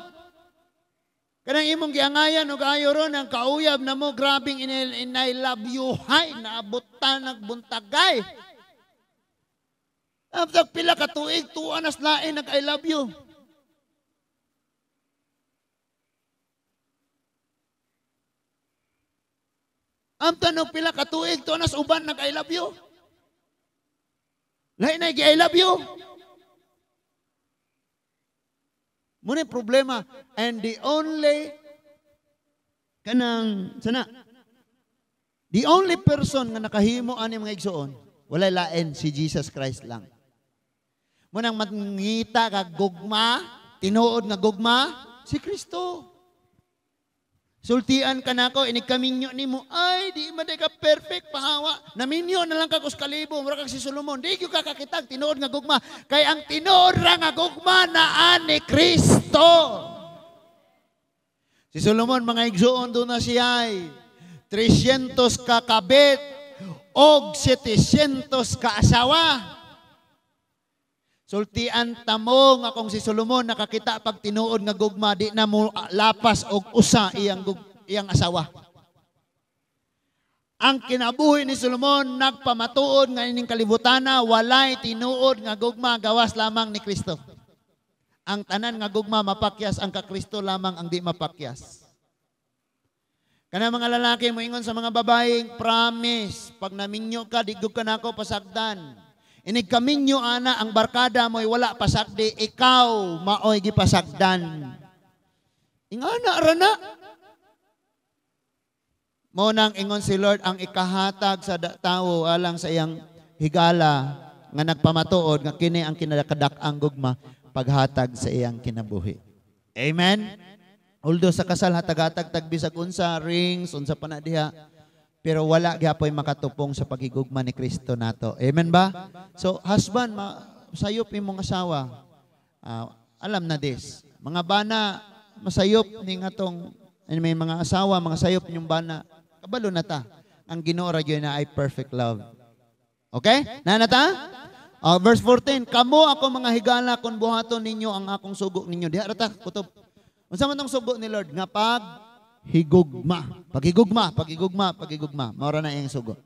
S1: Kanang imong giangayan og ayo ron ang kauyab na mo, grabing in I love you, hay, naabutan nagbuntagay. After pila ka tuig, tuwa nas lain nag I love you. Amtan og pila ka tuig, tuwa nas uban nag I love you. Lain na I love you. Muna problema. And the only kanang sana the only person nga nakahimo ani mga igsoon, walay lain si Jesus Christ lang. Munang mangita ka gugma, tinuod nga gugma, si Kristo. Sultian ka nako, inigkaminyo nimo, ay, di man ka perfect, pahawa. Naminyo na lang ka kus kalibo, mura kag si Solomon. Di gyud ka kakitag, tinuod nga gugma. Kay ang tinuod ra nga gugma naa ni Kristo. Si Solomon, mga igsoon, doon na siya ay 300 kakabit og 700 kaasawa. Sultian tamo nga kung si Solomon nakakita pag tinuod nga gugma, di na mo lapas og usa iyang asawa. Ang kinabuhi ni Solomon nagpamatuod nga ining kalibutana walay tinuod nga gugma gawas lamang ni Kristo. Ang tanan nga gugma mapakyas, ang ka-Kristo lamang ang di mapakyas. Kana mga lalaki moingon sa mga babae, promise, pag naminyo ka, di gud ka nako pasagdan. Inig kaminyo ana ang barkada mo'y wala pasagdi, ikaw maoy gipasagdan. Ingana ra na. Mao nang ingon si Lord ang ikahatag sa tawo alang sa iyang higala nga nagpamatuod nga kini ang kinakadak-ang gugma paghatag sa iyang kinabuhi. Amen. Although sa kasal hatag-hatag tag bisag unsa rings unsa pa na diha, pero wala gyapoy makatupong sa paghigugma ni Kristo nato. Amen ba? So husband, masayop imong asawa. Alam na this. Mga bana, masayop ning atong may mga asawa, mga sayop niyong bana. Kabalo na ta. Ang Ginoo ra gyud na ay perfect love. Okay? Na ta? Verse 14, kamo ako mga higala kung buhaton ninyo ang akong sugo ninyo. Diha ra ta kutob. Unsa man tong sugo ni Lord? Nga pag higugma. Paghigugma, paghigugma, paghigugma. Mao ra na iyang sugo.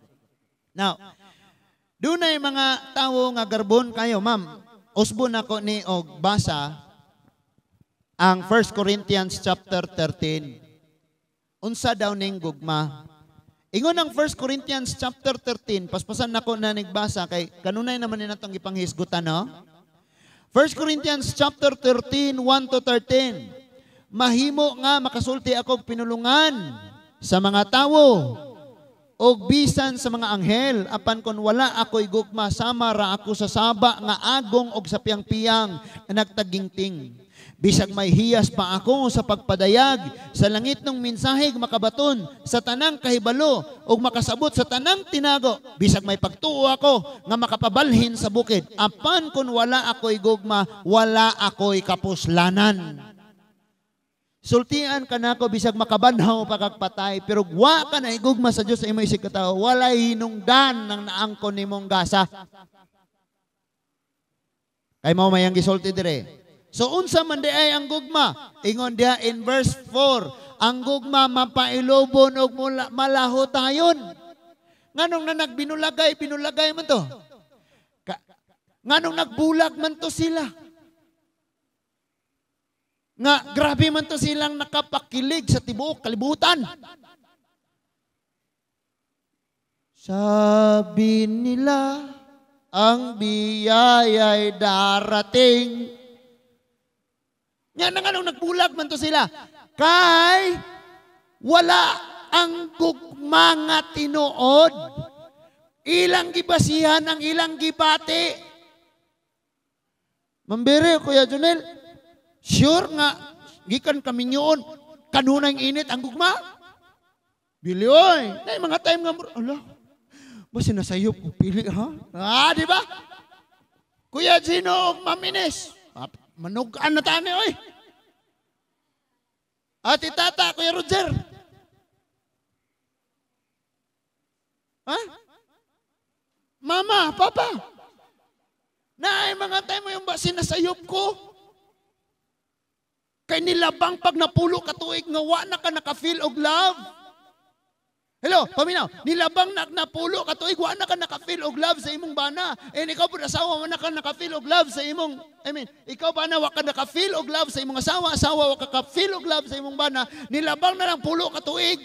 S1: Now, dunay mga tawo nga garbon kayo, ma'am. Usbon ako ni og basa ang 1 Corinthians chapter 13. Unsa daw ning gugma? Ingon ang 1 Corinthians chapter 13, paspasan nako na nagbasa kay kanunay naman ni natong gipanghisgutan, no? 1 Corinthians chapter 13, 1 to 13. Mahimo nga makasulti ako pinulungan sa mga tawo Og bisan sa mga anghel, apan kon wala ako'y gugma, sama ra ako sa saba nga agong og sa piyang-piyang nga nagtagingting. Bisag may hiyas pa ako sa pagpadayag sa langit ng mensahe makabaton sa tanang kahibalo ug makasabot sa tanang tinago. Bisag may pagtuo ako nga makapabalhin sa bukid, apan kun wala ako'y gugma, wala ako'y kapuslanan. Sultian ka nako bisag makabanhaw pa kag patay, pero wa ka na igugma sa Dios sa imo isig katawo, walay hinungdan ng naangkon nimong gasa. Kay mao may ang gisulti dire. So unsa man di ay ang gugma? Ingon diha in verse 4, ang gugma mapailobon og malahotayon. Nganong na nagbinulagay, binulagay man to? Nganong nagbulag man to sila? Nga grabe man to silang nakapakilig sa tibuok kalibutan. Sabi nila, ang biyaya'y darating. Nga na nganong nagbulag man to sila? Kay wala ang gugma nga tinuod. Ilang gibasihan ang ilang gibati. Mambere, Kuya Junel, sure nga, gikan kami nyoon, kanunay init ang gugma? Bili, oy. Nay, mga time nga, ala, ba sinasayop ko, pili, ha? Ah, di ba? Kuya Gino, Ma'am Ines, manugaan na tani, oy. Ate Tata, Kuya Roger. Ha? Mama, Papa. Naay, mga time mo yung ba sinasayop ko? Kay nilabang pag napulo ka tuig nga wa na ka naka-feel og love. Hello, paminaw. Nilabang na napulo ka tuig wa na ka naka-feel og love sa imong bana. And ikaw pud asawa wa na ka naka-feel og love sa imong, I mean, ikaw bana wa ka naka-feel og love sa imong asawa, asawa wa ka ka-feel og love sa imong bana. Nilabang na lang pulo ka tuig.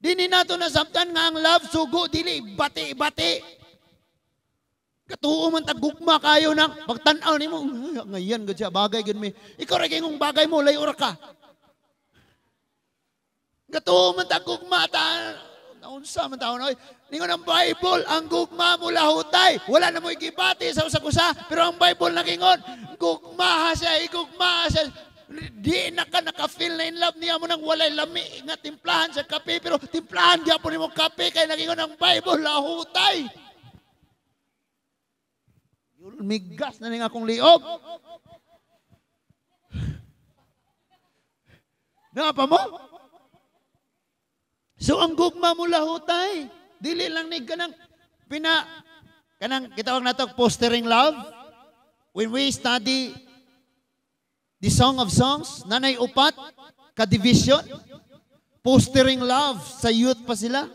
S1: Dini nato nasabtan nga ang love sugo dili bati-bati. Katuo man tagugma kayo nang pagtan-aw nimo ngayon gud siya bagay gud mi. Ikaw ra kayong bagay mo layo ra ka. Katuo man tagugma ta naunsa man taon oy. Ningon ang Bible, ang gugma mo lahutay. Wala na mo igibati sa usa-usa, pero ang Bible nagingon, gugma siya, igugma siya. Di na ka naka-feel na in love niya mo nang walay lami nga timplahan sa kape, pero timplahan gyapon nimo kape kay nagingon ang Bible lahutay. Migas na ning akong liog. Napa mo? So ang gugma mo lahutay. Dili lang ni kanang pina kanang gitawag nato fostering love. When we study the Song of Songs, nanay upat ka division, fostering love sa youth pa sila.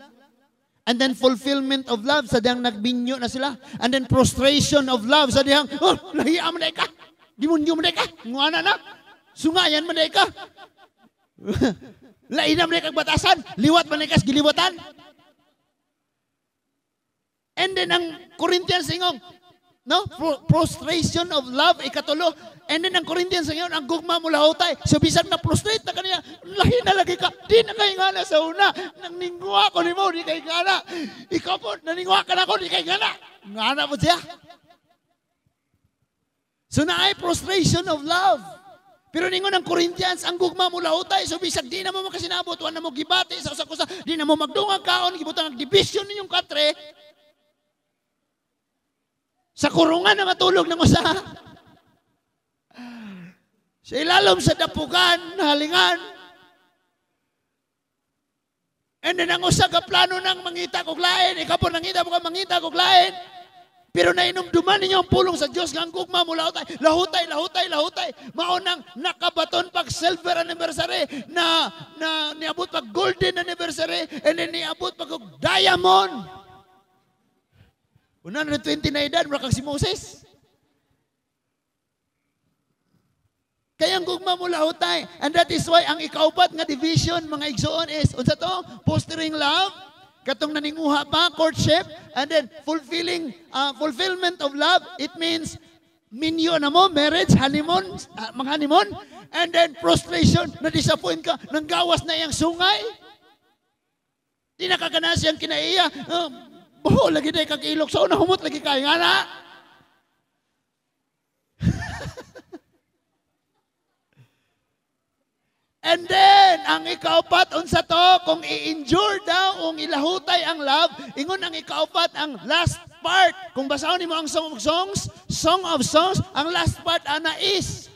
S1: And then fulfillment of love sa dihang nagbinyo na sila. And then prostration of love sa dihang, oh, lahiya man ka. Demonyo man ka. Nguana na. Sungayan man ka. Laina man kag batasan. Liwat man ka giliwatan. And then ang Corinthians ingong, no? Prostration of love, ikatulo. And then ang Corinthians ngayon, ang gugma mo lahutay. So bisag na prostrate na kaniya, lahi na lagi ka. Di na kay ngana sa una. Nang ningwa ko nimo, di kay ngana. Ikaw po, naningwa ka na ako, di kay ngana. Ngana po siya. So naay prostration of love. Pero ningon ang Corinthians, ang gugma mo lahutay. So bisag di na mo makasinabot, wala na mo gibati sa usa-usa, di na mo magdungag kaon, gibutang ang division ninyong katre. Sa kurungan na matulog ng usa. Sa ilalom sa dapugan, halingan. And then ang usa ka plano nang mangita kog lain, ikaw po nangita mo ka mangita kog lain. Pero nainumduman ninyo ang pulong sa Diyos nga ang gugma mo lahutay, lahutay, lahutay, lahutay. Mao nang nakabaton pag silver anniversary, na niabot pag golden anniversary, and then niabot pag diamond. 120 na edad, mura kag si Moses. Kaya ang gugma mo lahutay. And that is why ang ikaupat nga division, mga igsoon is, unsa to? Fostering love, katong naninguha pa, courtship, and then fulfillment of love. It means, minyo na mo, marriage, honeymoon, mga honeymoon, and then prostration, na-disappoint ka, nanggawas na iyang sungay. Di nakagana siyang kinaiya. Buho lagi day kag ilok. Sa una humot lagi kay nga na. And then, ang ikaupat, unsa to, kung i-endure daw, kung ilahutay ang love, ingon ang ikaupat, ang last part. Kung basahon nimo ang Song of Songs, Song of Songs, ang last part, ana is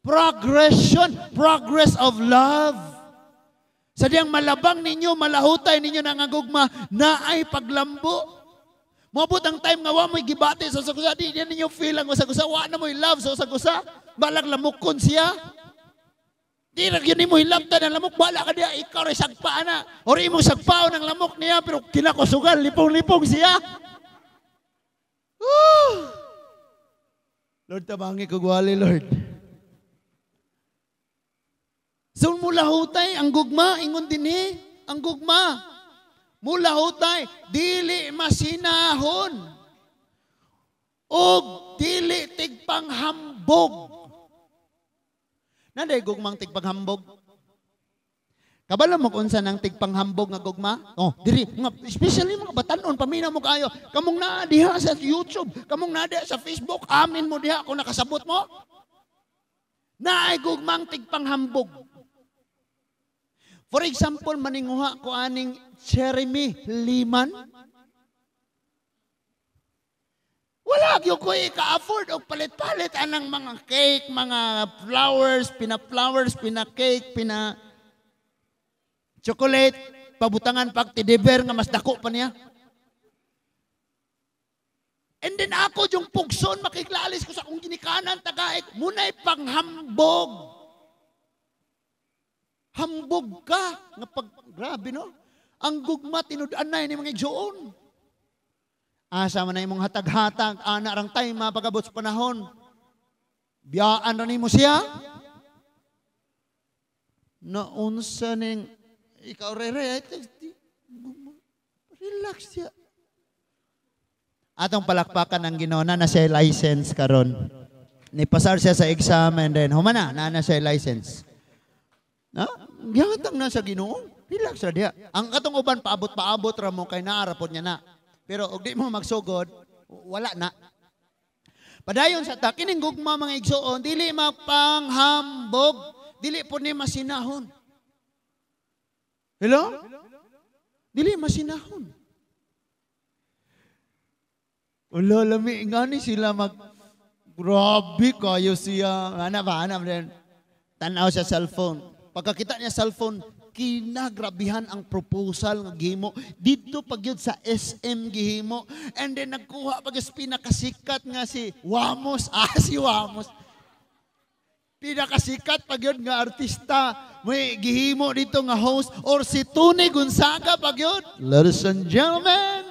S1: progression, progress of love. Sa diyang malabang ninyo, malahutay ninyo na nga gugma, naay paglambo. Moabot ang time nga wa mo'y gibati sa usag-usa, di ninyo feel ang usag-usa, wa na mo'y love sa usag-usa, balag lamukon siya. Di ra gyud nimo hilabtan ang lamok, wala ka diya, ikaw ray sagpaan na. Or imong sagpaon ang lamok niya, pero kinakusugan, lipong-lipong siya. Woo! Lord, tabangi ko gwali, Lord. So mulahutay ang gugma, ingon dinhi, ang gugma. Mulahutay, dili masinahon. Og dili tigpanghambog. Nanday gugmang tigpanghambog. Kabalo mo kung unsa nang tigpanghambog nga gugma? Oh, diri mga especially mga batan-on paminaw mo kaayo. Kamong naa diha sa YouTube, kamong naa diha sa Facebook, amin mo diha kung nakasabot mo. Naay gugmang tigpanghambog. For example, maninguha ko aning Jeremy Liman. Wala gyud ko ika-afford og palit-palit anang mga cake, mga flowers, pina-flowers, pina-cake, pina-chocolate, pabutangan pag teddy bear nga mas dako pa niya. And then ako yung pugson, makiklalis ko sa akong ginikanan, tagaik, muna'y panghambog. Hambog ka. Nga pag, grabe no? Ang gugma, tinud-anay ni mga igsoon. Asa man na imong hatag-hatag, ana rang time, mapagabot sa panahon. Biyaan ra nimo siya. Naunsa ning, ikaw rere, relax siya. Atong palakpakan ang Ginoo na siya license karon. Nipasar siya sa exam and then humana na siya license. Na, gihatag na sa Ginoo. Relax ra diha. Ang katong uban paabot-paabot ra mo kay naarapod niya na. Pero og di mo magsugod, wala na. Padayon sa ta kining gugma mga igsoon, dili mapanghambog, dili po ni masinahon. Hello? Dili masinahon. Wala lami ngani sila mag grabe kayo siya. Ana ba ana ba tan-aw sa cellphone. Pagkakita niya cellphone, kinagrabihan ang proposal nga gihimo didto pagyud sa SM gihimo. And then nagkuha pag pinakasikat nga si Wamos, si Wamos. Pinakasikat pagyud nga artista may gihimo dito nga host or si Tony Gonzaga pagyud. Ladies and gentlemen.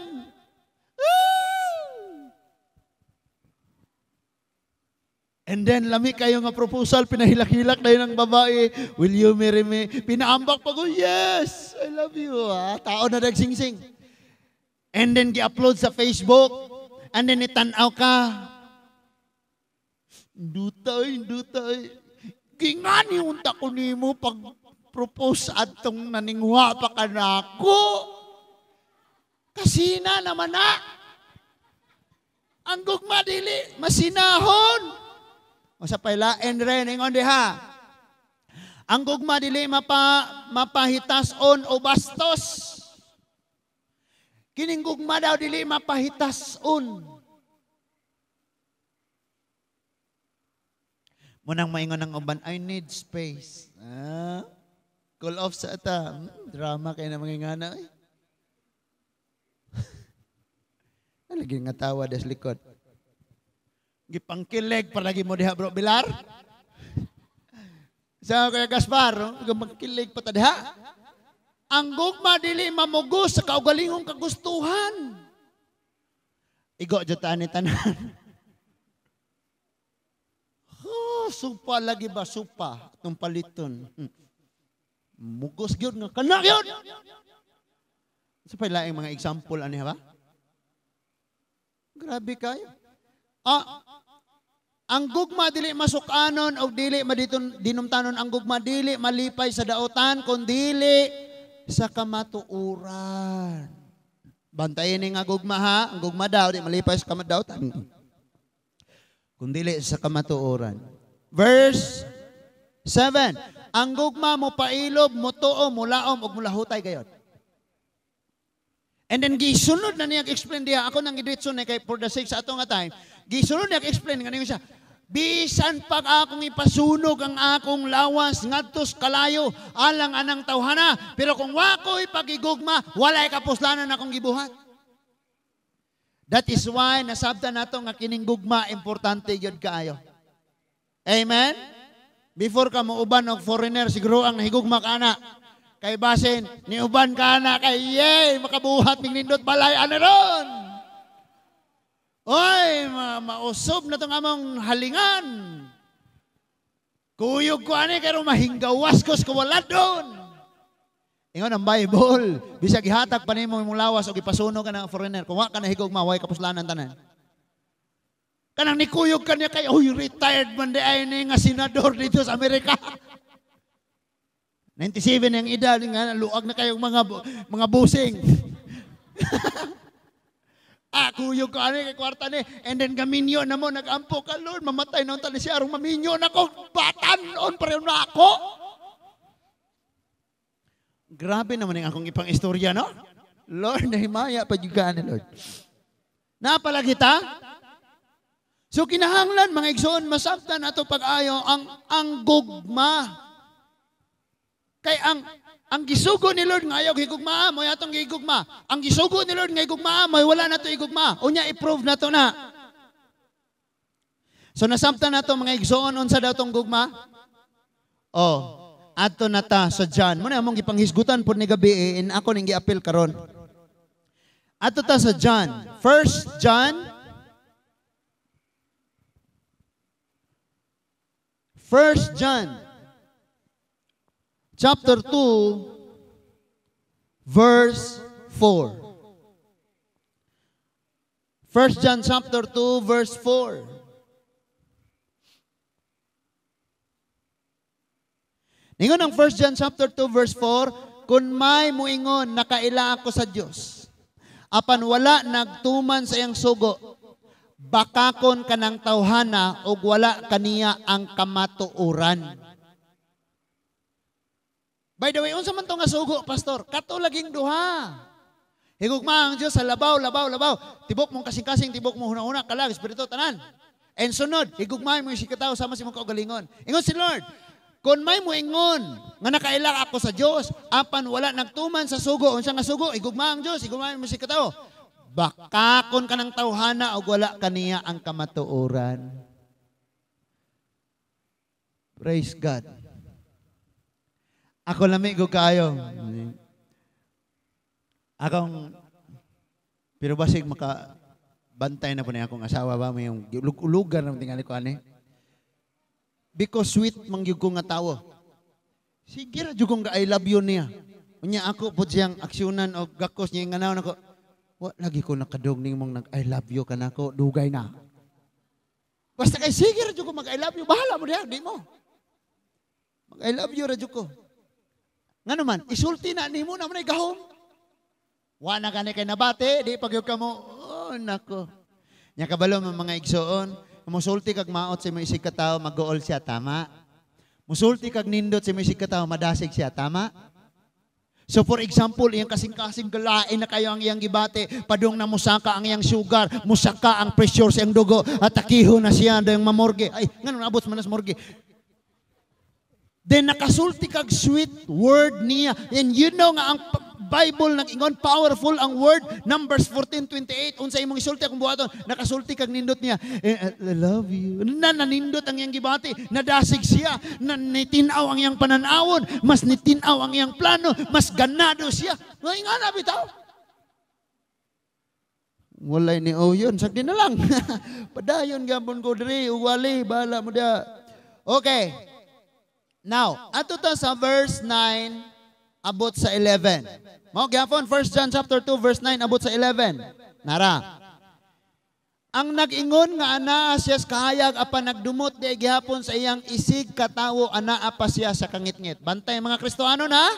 S1: And then, lami kayo nga proposal, pinahilak-hilak na yun ang babae, will you marry me? Pinaambak pa ko, yes, I love you. Ah, tao na nagsingsing. And then, gi-upload sa Facebook. And then, itanaw ka. Dutay, dutay. Gingani unta ko nimo pag propose atong naningwa pa ka nako. Kasina naman na. Ang gugma dili, masinahon. O sa pailain rin, ingon diha. Ang gugma dili mapahitason o bastos. Kining gugma daw dili mapahitason. Munang maingon ng uban, I need space. Ah, cool off sa ata. Drama kayo na mga ngana. Eh. Nalagi nga tawa des likod. Gipangkilig palagi mo diha bro Bilar. Sa Kuya Gaspar, no? Gipangkilig pa ta diha. Ang gugma dili mamugos sa kaugalingong kagustuhan. Igo jud ta ni tanan. Oh, supa lagi ba supa atong paliton. Mugos gyud nga kana gyud. Sa pa laing mga example ani ba? Grabe kayo. Ang gugma dili masukanon og dili maditon dinumtanon ang gugma dili malipay sa daotan kun dili sa kamatuoran. Bantayan ni nga gugma ha, ang gugma daw di malipay sa kamadawtan. Kung dili sa kamatuoran. Verse 7. Ang gugma mo pailob, mo tuo, mulaom ug mulahutay gayod. And then gisunod na niya explain diha, ako nang gidiretso na kay for the sake sa ato nga time. Gisunod niya explain nga niya siya, bisan pag akong ipasunog ang akong lawas ngadto sa kalayo alang anang tawhana, pero kung wa ko'y pagigugma, walay kapuslanan akong gibuhat. That is why nasabtan nato nga kining gugma importante gyud kaayo. Amen? Before ka muuban og foreigner, siguro ang nahigugma ka ana. Kay basin, niuban ka na kay yay, makabuhat ning nindot balay ana ron. Oy, mausob na tong among halingan. Kuyog ko ani pero mahinggawas ko sa kawala doon. Ingon ang Bible, bisag ihatag pa nimo imong lawas o ipasunog ka ng foreigner, kung wa ka nahigugma, way kapuslanan tanan. Kanang nikuyog ka niya kay, uy, retired man di ay ni nga senador dito sa Amerika. 97 ang edad, nga luag na kayong mga busing. Kuyog ko ani kay kwarta ni. And then gaminyo na mo, nagampo ka, Lord, mamatay na unta ni siya, arong maminyo na ko, batan-on pareho na ako. Grabe naman ang akong ipang istorya, no? Lord, nahimaya pa juga ni Lord. Napala kita? So kinahanglan mga igsoon, masabtan ato pag-ayo ang gugma. Kay ang gisugo ni Lord nga ayaw higugma, mo atong gigugma. Ang gisugo ni Lord nga higugma, mo wala na to higugma. Unya i-prove na to na. So nasabtan nato mga igsoon unsa daw tong gugma? Oh, adto na ta sa John. Muna among gipanghisgutan pod ni gabi eh, in ako ning giapil karon. Adto ta sa John. 1 John 1 John chapter 2 verse 4. 1 John chapter 2 verse 4. Ningon ang 1 John chapter 2 verse 4, kung may muingon nakaila ako sa Dios, apan wala nagtuman sa iyang sugo, bakakon kanang tawhana ug wala kaniya ang kamatuoran. By the way, unsa man to nga sugo, pastor? Kato laging duha. Higugma ang Dios sa labaw, labaw, labaw. Tibok mong kasing-kasing, tibok mong huna-huna, kalag, espiritu, tanan. And sunod, higugma mo si katawo sama sa imong kaugalingon. Ingon si Lord, kung may muingon nga nakaila ako sa Dios, apan wala nagtuman sa sugo, unsa nga sugo, higugma ang Dios, higugma mo si katawo. Bakakon ka ng tawhana og wala kaniya ang kamatuoran. Praise God. Ako lami ko kaayo. Akong pero basig maka bantay na po ni akong asawa ba may yung ulugan na tingali ko ani. Because sweet man gyud ko nga tawo. Sige ra jud kong I love you niya. Unya ako pud siyang aksyonan og gakos niya nganaw nako. Wa lagi ko nakadog ning mong nag I love you kanako dugay na. Basta kay sige ra jud ko mag I love you, bahala mo diha di mo. Mag I love you ra jud ko. Ngano man, isulti na nimo na mo na gahom. Wa na kani kay nabati, di pag ka mo, oh, nako. Nya kabalo mga igsoon, musulti kag maot sa imong isig katawo, mag-gool siya, tama? Musulti kag nindot sa imong isig katawo, madasig siya, tama? So for example, iyang kasing-kasing galain na kayo ang iyang gibati, padung na musaka ang iyang sugar, musaka ang pressure sa iyang dugo, at akiho na siya dayong mamorge. Ay, ngano naabot man sa morgue. Then nakasulti kag sweet word niya. And you know nga ang Bible nag-ingon powerful ang word, Numbers 14:28, unsa imong isulti akong buhaton, nakasulti kag nindot niya. I love you. Na nanindot ang iyang gibati, nadasig siya, na nitin-aw ang iyang pananawon, mas nitin-aw ang iyang plano, mas ganado siya. Ngay nga na bitaw. Walay ni Oyon, sagdi na lang. Padayon gyapon ko diri, uwali bahala mo dia. Okay. Now, ato ta sa verse 9 abot sa 11. Mao gyapon 1 John chapter 2 verse 9 abot sa 11. Nara. Ang nag-ingon nga anaa siya sa kahayag apan nagdumot di gihapon sa iyang isig katawo, anaa pa siya sa kangitngit. Bantay mga Kristohanon ha.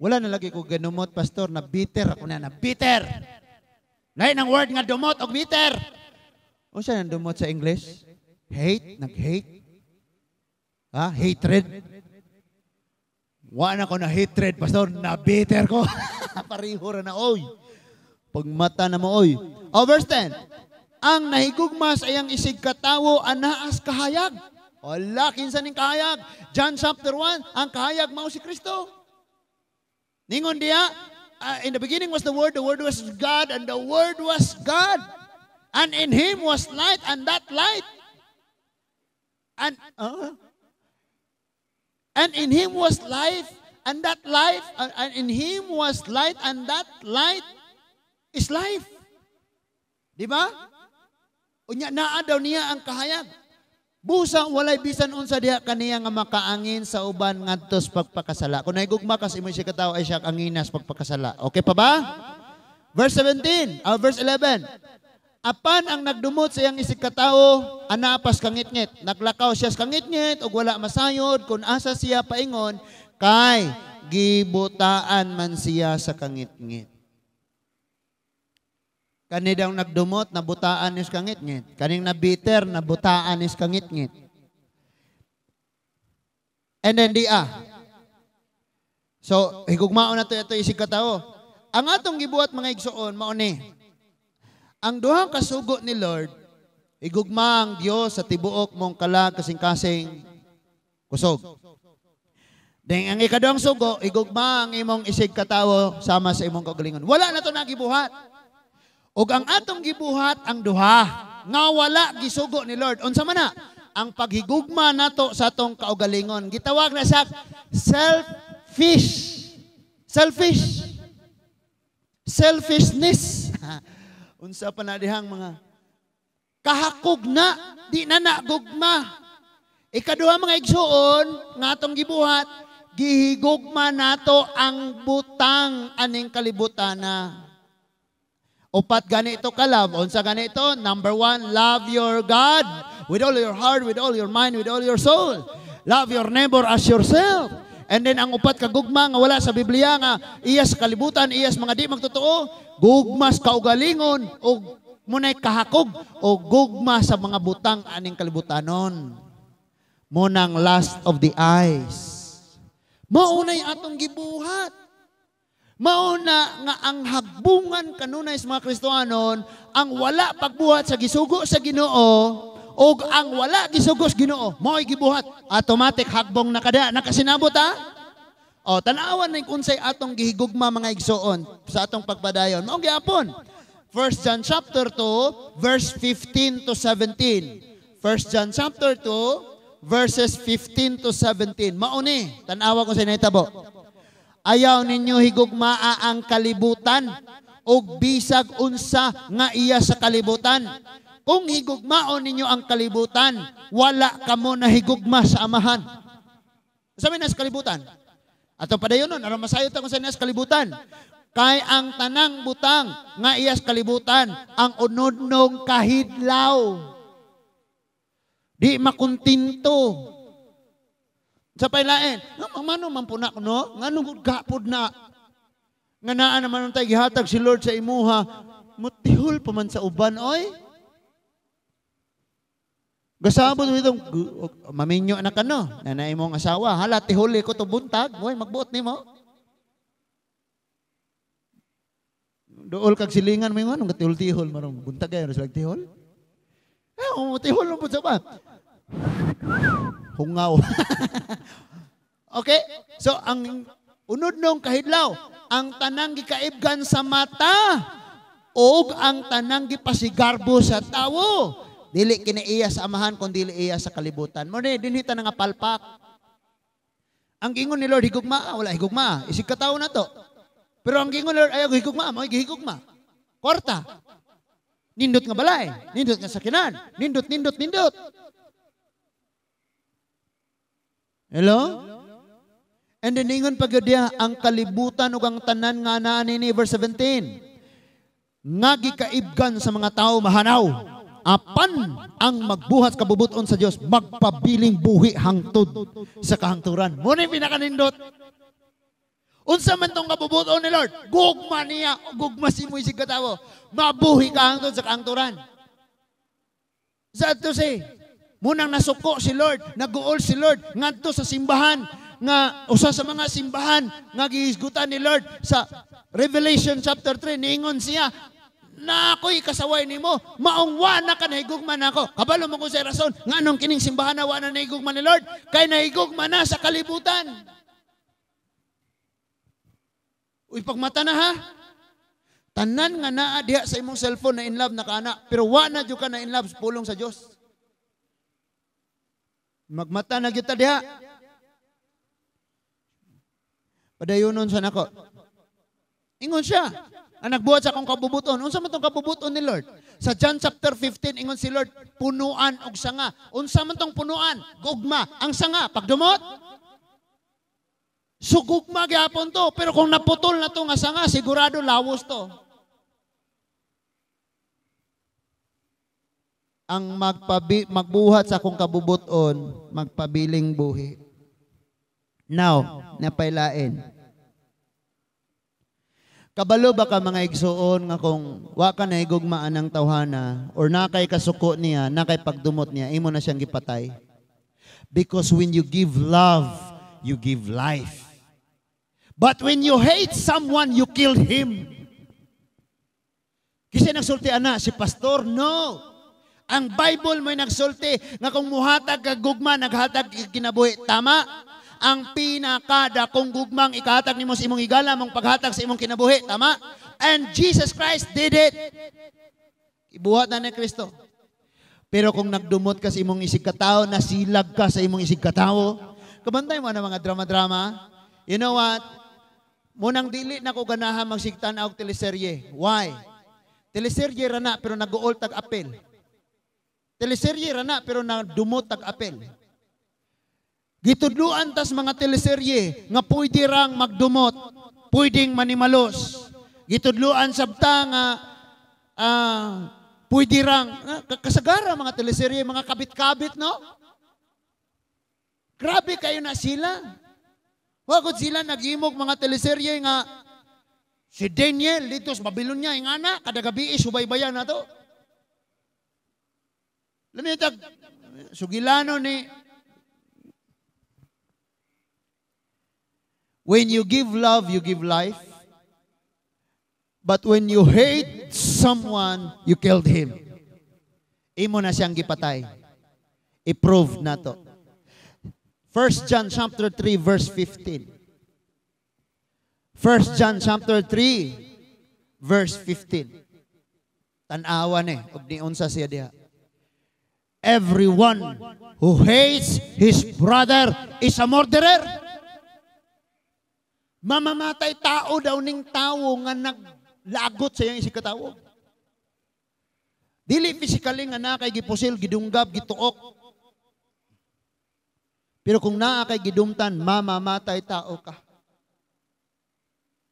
S1: Wala na lagi ko ganumot, pastor, na bitter ako na, na bitter. Lain ang word nga dumot og bitter. Unsa nang dumot sa English? Hate, nag-hate. Ha? Hatred. Wa na ko na hatred, pastor, na bitter ko. Pareho ra na, oy. Pagmata na mo, oy. Oh, verse 10. Ang nahigugma sa iyang isig katawo anaas kahayag. Wala, kinsa ning kahayag? John chapter 1, ang kahayag mao si Kristo. Ningon diya, in the beginning was the Word was God, and the Word was God. And in Him was light, and that light. And in Him was life, and that life, and in Him was light, and that light is life. Di ba? Unya naa daw niya ang kahayag. Busa walay bisan unsa diha kaniya nga makaangin sa uban ngadtos pagpakasala. Kung nahigugma ka sa imong isig katawo ay siya anginas pagpakasala. Okay pa ba? Verse 17, verse 11. Apan ang nagdumot sa iyang isig katawo, anapas kangitngit. Naglakaw siya sa kangitngit ug wala masayod kung asa siya paingon kay gibutaan man siya sa kangitngit. Kani daw nagdumot, nabutaan is kangitngit. Kaning nabiter, nabutaan is kangitngit. And then di ah. So, higugmaon na to ito isig katawo. Ang atong gibuhat, mga igsoon, mao ni. Ang duhang kasugo ni Lord, higugma ang Dios sa tibuok mong kalag, kasing-kasing, kusog. Then ang ikaduhang sugo, higugma ang imong isig katawo sama sa imong kaugalingon. Wala na to nagibuhat. Ug ang atong gibuhat ang duha nga wala gisugo ni Lord. Unsa man na? Ang paghigugma nato sa atong kaugalingon. Gitawag na sa selfish. Selfish. Selfishness. Unsa pa na dihang mga kahakog na, di na na gugma. Ikaduha, mga igsuon, nga atong gibuhat, gihigugma nato ang butang aning kalibutana. Upat ganito ka love. Unsa ganito? Number one, love your God with all your heart, with all your mind, with all your soul. Love your neighbor as yourself. And then ang upat ka gugma nga wala sa Biblia nga iya sa kalibutan, iya sa mga di magtotoo, gugma sa kaugalingon og munay kahakog o gugma sa mga butang aning kalibutanon. Munang lust of the eyes. Maunay atong gibuhat. Mauna nga ang hagbungan kanunay sa mga Kristohanon, ang wala pagbuhat sa gisugo sa Ginoo o ang wala gisugo sa Ginoo, mo'y gibuhat. Automatic hagbong na kada. Nakasinabot ha? O, tanawan na yung unsay atong gihigugma, mga igsoon, sa atong pagpadayon. Mao gyapon. 1 John chapter 2, verse 15 to 17. 1 John chapter 2, verses 15 to 17. Mauni, tanawa ko sa nahitabo. Ayaw ninyo higugmaa ang kalibutan og bisag unsa nga iya sa kalibutan. Kung higugmaon ninyo ang kalibutan, wala kamo na higugma sa Amahan. Sabi na sa kalibutan. Ato padayon nun, aron masayod ta kung sa sa kalibutan. Kay ang tanang butang nga iya sa kalibutan, ang unodnong kahidlaw. Di makuntinto. Sa pailain, mano man po na no? Ngano gapod na? Nga naa naman tay gihatag si Lord sa imuha, mutihol pa man sa uban, oy. Gasabot mo itong, maminyo na ka no, na imong asawa, hala, tihuli ko to buntag, oy, magbuot nimo. Dool kag silingan mo yung anong tihol-tihol, marong buntag kayo, sila tihol? Eh, tihol mo po sa ba? Hungaw. Okay? So, ang unod nung kahidlaw, ang tanang gikaibgan sa mata, og ang tanang gipasigarbo sa tawo. Dili kinaiya sa Amahan, kun dili iya sa kalibutan. Mo ni dinhita na nga palpak. Ang gingon ni Lord, higugma, wala higugma. Isig katawo na to. Pero ang gingon ni Lord, ayaw higugma, mo gihigugma. Kwarta. Nindot nga balay, nindot nga sakinan, nindot, nindot, nindot. Hello? And then ingon pa gyud diha, ang kalibutan ug ang tanan nga naa nini, verse 17. Nga gikaibgan sa mga tao mahanaw. Apan ang magbuhat kabubuton sa Dios magpabiling buhi hangtod sa kahangturan. Mo ni pinakanindot. Unsa man tong kabubuton ni Lord? Gugma niya, gugma si mo isig katawo. Mabuhi ka hangtod sa kaangturan. Sad to say, munang nasuko si Lord, naguol si Lord ngadto sa simbahan nga usa sa mga simbahan nga gihisgutan ni Lord sa Revelation chapter 3, niingon siya, na ako'y kasaway nimo, maong wa na ka nahigugma nako. Kabalo mo kung sa rason nganong kining simbahan na wa na nahigugma ni Lord, kay nahigugma na sa kalibutan. Uy, pagmata na ha. Tanan nga naa diha sa imong cellphone na in love na ka ana, pero wa na jud ka na in love sa pulong sa Dios. Magmata na gyud ta diha. Padayonon sa nako. Ingon siya, ang nagbuhat sa akong kabubuton. Unsa man tong kabubuton ni Lord? Sa John chapter 15, ingon si Lord, punuan og sanga. Unsa man tong punuan? Gugma. Ang sanga, pagdumot. So gugma gyapon to, pero kung naputol na to nga sanga, sigurado lawos to. Ang magbuhat sa akong kabubuton, magpabiling buhi. Now, napailain. Kabalo ba ka mga igsuon nga kung wa ka nahigugmaan ang tawhana or na kay kasuko niya, na kay pagdumot niya, imo na siyang gipatay? Because when you give love, you give life. But when you hate someone, you kill him. Kasi nagsulti ana si pastor, no. Ang Bible mo'y nagsulti nga kung muhatag ka gugma, naghatag ka kinabuhi. Tama? Ang pinakadakong gugmang ikahatag nimo sa imong higala, mong paghatag sa imong kinabuhi. Tama? And Jesus Christ did it. Ibuhat na ni Kristo. Pero kung nagdumot ka sa imong isig katao, nasilag ka sa imong isig katao, kabantay mo na mga drama-drama. You know what? Munang dili na ko ganahan magsigtan-aw og teleserye. Why? Teleserye ra na pero nag-uol tag apel. Teleserye ra na pero nagdumot tag apel. Gitudluan tas mga teleserye nga pwede rang magdumot, pwedeng manimalos. Gitudluan sabta nga pwede rang kasagara mga teleserye, mga kabit-kabit, no? Grabe kayo na sila. Wagod sila naghimog mga teleserye nga si Daniel dito sa Babylonia ingana kada gabi subaybayan na to. Lamitag sugilano ni. When you give love, you give life. But when you hate someone, you killed him. Imo na siyang gipatay. I-prove na to. 1 John chapter 3 verse 15. 1 John chapter 3 verse 15. Tan-awan eh, og niunsa siya diha. Everyone who hates his brother is a murderer. Mamamatay tao daw ning tawo nga naglagot sa iyang isig katawo. Dili physically nga na kay gipusil, gidunggab, gituok. Pero kung naa kay gidumtan, mamamatay tao ka.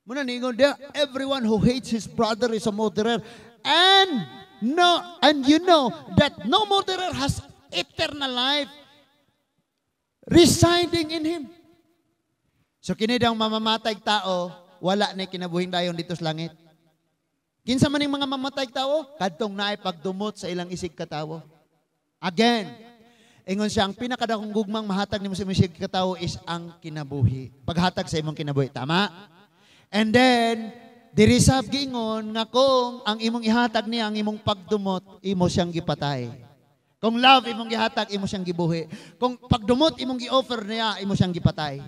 S1: Muna ningon dia, everyone who hates his brother is a murderer. And no, and you know that no murderer has eternal life residing in him. So kini daw mamamatay tao, wala na kinabuhing dayon dito sa langit. Kinsa man ning mga mamatay tao? Kadtong naay pagdumot sa ilang isig katawo. Again, ingon siya, ang pinakadakong gugmang mahatag nimo sa imong isig katawo is ang kinabuhi. Paghatag sa imong kinabuhi, tama? And then, diri sab giingon nga kung ang imong ihatag niya ang imong pagdumot, imo siyang gipatay. Kung love imong gihatag, imo siyang gibuhi. Kung pagdumot imong gi-offer niya, imo siyang gipatay.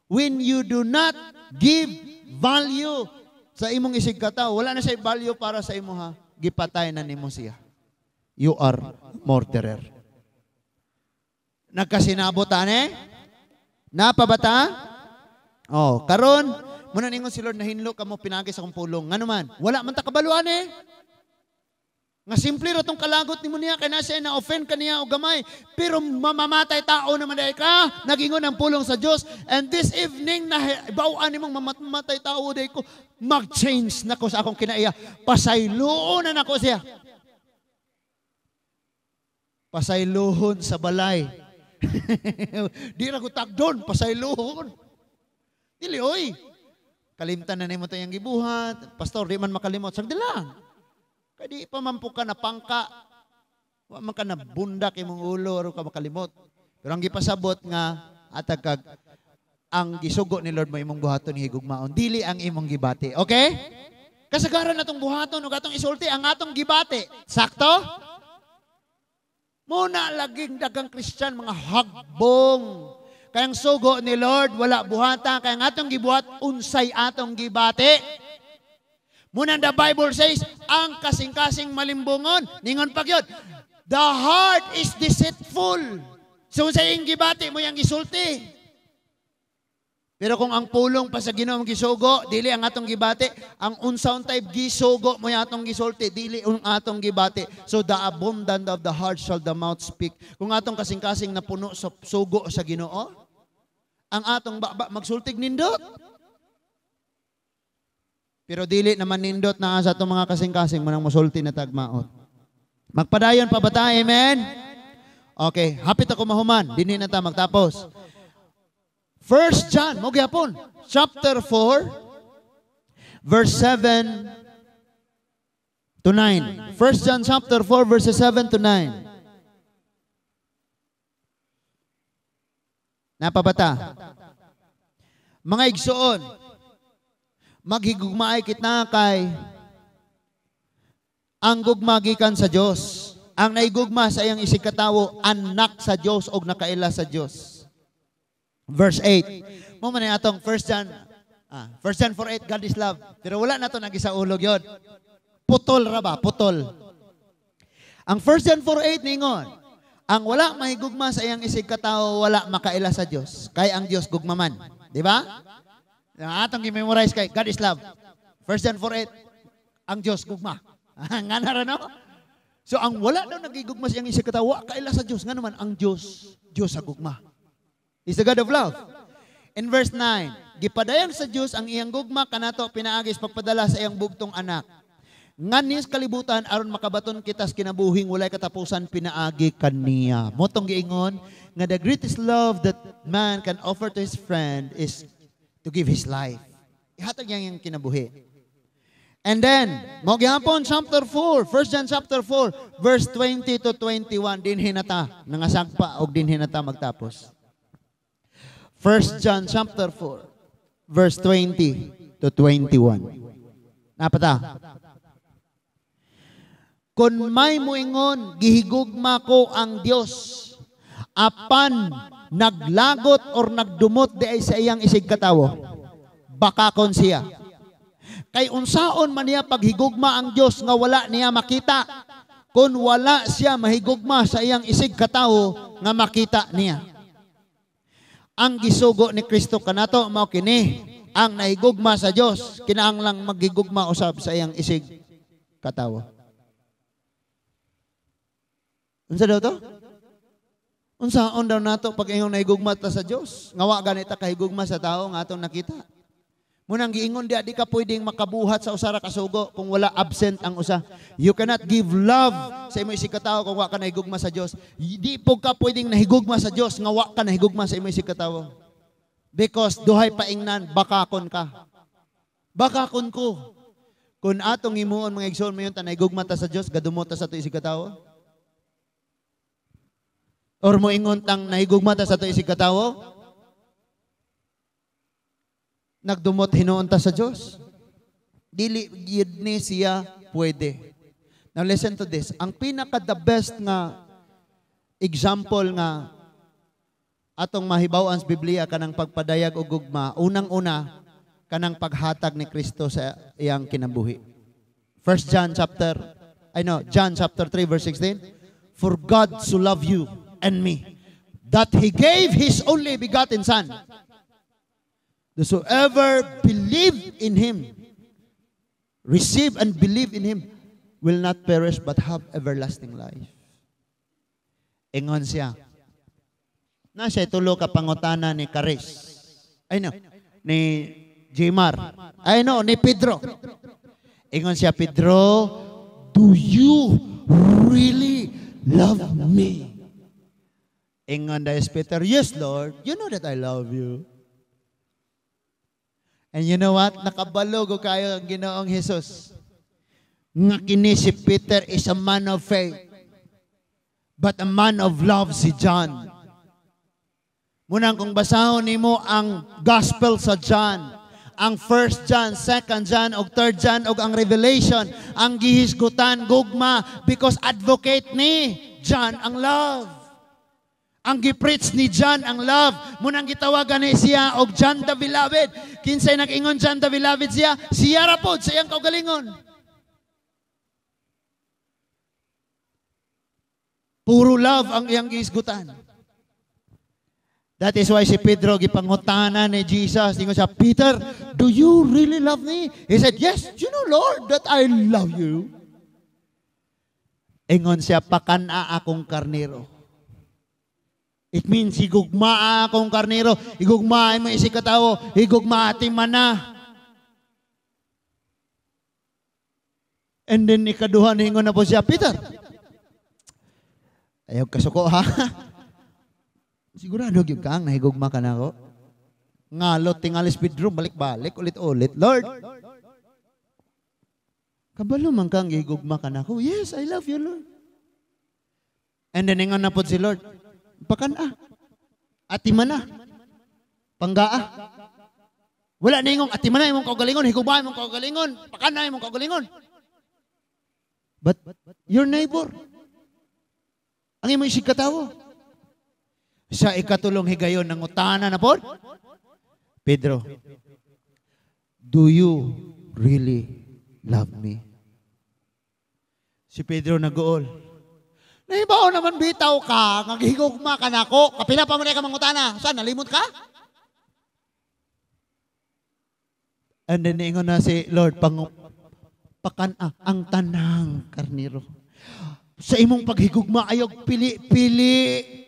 S1: When you do not give value sa imong isig katawo, wala na siya value para sa imo ha, gipatay na nimo siya. You are murderer. Nagkasinabot ane? Napabata? Oh, karon muna ningon si Lord, nahinlo kamo pinagi sa akong pulong. Ngano man, wala man ta kabaluan eh. Nga simple ra tong kalagot nimo niya kay nasa na offend kaniya og gamay, pero mamamatay tao naman dai ka. Nagingon ang pulong sa Dios, and this evening na bawaan nimong mamamatay tao dai ko, mag-change nako sa akong kinaiya. Pasayloon na nako siya. Pasaylohon sa balay. Di ra ko tagdon, pasaylohon. Dili oy. Kalimtan na nimo tayang gibuhat. Pastor, di man makalimot. Sagdi lang. Kay di pa man po ka napangka. Wa man ka nabundak imong ulo aron ka makalimot. Pero ang gipasabot nga atag kag ang gisugo ni Lord mo imong buhaton higugmaon, dili ang imong gibati. Okay? Kasagaran natong buhaton ug atong isulti ang atong gibati. Sakto? Muna laging dagang Kristiyan mga hagbong. Kaya ang sugo ni Lord wala buhata, kaya ang atong gibuhat unsay atong gibati. Muna the Bible says, ang kasing-kasing malimbungon, ningon pa gyud, the heart is deceitful. So unsay iyang gibati mo yang gisulti. Pero kung ang pulong pa sa Ginoo ang gisugo, dili ang atong gibati, ang unsaon type gisugo mo yung atong gisulti, dili ang atong gibati. So the abundant of the heart shall the mouth speak. Kung atong kasing-kasing napuno sa sugo sa Ginoo, ang atong baba magsultig nindot. Pero dili naman nindot na sa atong mga kasing-kasing manang mosulti na tagmaot. Magpadayon pa ba ta? Amen? Okay, hapit ako mahuman. Dinhi na ta magtapos. 1 John, mo gyapon, chapter 4, verse 7 to 9. 1 John chapter 4, verses 7 to 9. Napabata. Mga igsoon, maghigugmaay kita kay ang gugma gikan sa Dios. Ang naigugma sa iyang isig katawo, anak sa Dios og nakaila sa Dios. Verse 8. Mo man atong 1 John, 1 John 4:8, God is love. Pero wala na to nagisa ulog yon. Putol ra ba? Putol. Ang 1 John 4:8 ningon, ang wala mahigugma sa iyang isig katawo, wala makaila sa Dios. Kay ang Dios gugma man. Di ba? Ang atong gi-memorize kay God is love. 1 John 4:8, ang Dios gugma. Nga na ra no? So ang wala daw nagigugma sa iyang isig katawo, wa kaila sa Dios. Nga naman ang Dios, Dios sa gugma. He's the God of love. In verse 9, gipadayag sa Dios ang iyang gugma kanato pinaagi sa pagpadala sa iyang bugtong anak. Nganhi sa kalibutan aron makabaton kita sa kinabuhing walay katapusan pinaagi kaniya. Motong giingon nga the greatest love that man can offer to his friend is to give his life. Ihatag niya ang kinabuhi. And then, mo gihapon chapter 4, 1 John chapter 4, verse 20 to 21, dinhi na ta nangasagpa og dinhi na ta magtapos. 1 John chapter 4, verse 20 to 21. Napata. Kung may muingon, gihigugma ko ang Dios, apan naglagot or nagdumot di ay sa iyang isig katawo, baka kon siya. Kay unsaon man niya paghigugma ang Dios nga wala niya makita, kung wala siya mahigugma sa iyang isig katawo nga makita niya. Ang gisugo ni Kristo kanato mao kini, ang nahigugma sa Dios kinahanglang maghigugma usab sa iyang isig katawo. Unsa daw to? Unsaon daw nato pag ingong nahigugma ta sa Dios? Nga wa ganita kahigugma sa tao nga atong nakita. Munang giingon diha, di ka pwedeng makabuhat sa usa ra ka sugo kung wala absent ang usa. You cannot give love sa imong isig katawo kung wa ka nahigugma sa Dios. Di po ka pwedeng nahigugma sa Dios nga wa ka nahigugma sa imong isig katawo. Because duhay paingnan, bakakon ka. Bakakon ko. Kung atong himuon mga igsoon mo yun, ta nahigugma ta sa Dios, gadumot ta sa ato isig katawo. Or moingon tang nahigugma ta sa ato isig katawo, nagdumot hinuon ta sa Dios. Dili gyud ni siya pwede. Now listen to this. Ang pinaka the best nga example nga atong mahibaw-an sa Biblia kanang pagpadayag og gugma, unang-una kanang paghatag ni Kristo sa iyang kinabuhi. 1 John chapter, I know, John chapter 3 verse 16, for God so loved you and me that He gave His only begotten Son. Whosoever believe in Him, receive and believe in Him, will not perish but have everlasting life. Ingon siya. Na siya tulo ka pangutana ni Karis. Ay no, ni Jimar. Ay no, ni Pedro. Ingon siya, Pedro, do you really love me? Ingon dahil Peter, yes Lord, you know that I love you. And you know what? Nakabalo gud kayo ang Ginoong Hesus nga kini si Peter is a man of faith. But a man of love si John. Munang kung basahon nimo ang Gospel sa John, ang First John, Second John, ug Third John, ug ang Revelation, ang gihisgutan gugma because advocate ni John ang love. Ang gipreach ni John ang love. Munang gitawagan ni siya og John the Beloved. Kinsay nag-ingon John the Beloved siya? Siya ra pod sa iyang kaugalingon. Puro love ang iyang gihisgutan. That is why si Pedro gipangutana ni Jesus. Ingon siya, "Peter, do you really love me?" He said, "Yes, you know, Lord, that I love you." Ingon siya, "Pakan-a akong karnero." It means, higugmaa akong karnero, higugmaa mo isig katawo, higugmaa ating mana. And then ikaduha, ingon na po siya, "Peter, ayaw kasuko ha? Sigurado gyud kang nahigugma ka na ako. Ngalot tingalis Pedro, balik-balik, ulit-ulit. Lord, kabalo man kang gihigugma ka na ako." "Yes, I love you, Lord." And then ingon na po si Lord, "Pakan-a, atimana, panggaa." Wala na ingong atimana imong kaugalingon, higugma imong kaugalingon, pakan-a imong kaugalingon. But your neighbor, ang imong isig katawo. Sa ikatulong higayon, nangutana na po, "Pedro, do you really love me?" Si Pedro nag-uol. "Nahibaw naman bitaw ka, naghigugma ka nako, kapila pa man ka mangutana, saan, nalimot ka?" And then ingon na si Lord, "Pakan-a ang tanang karnero. Sa imong paghigugma, ayog pili-pili.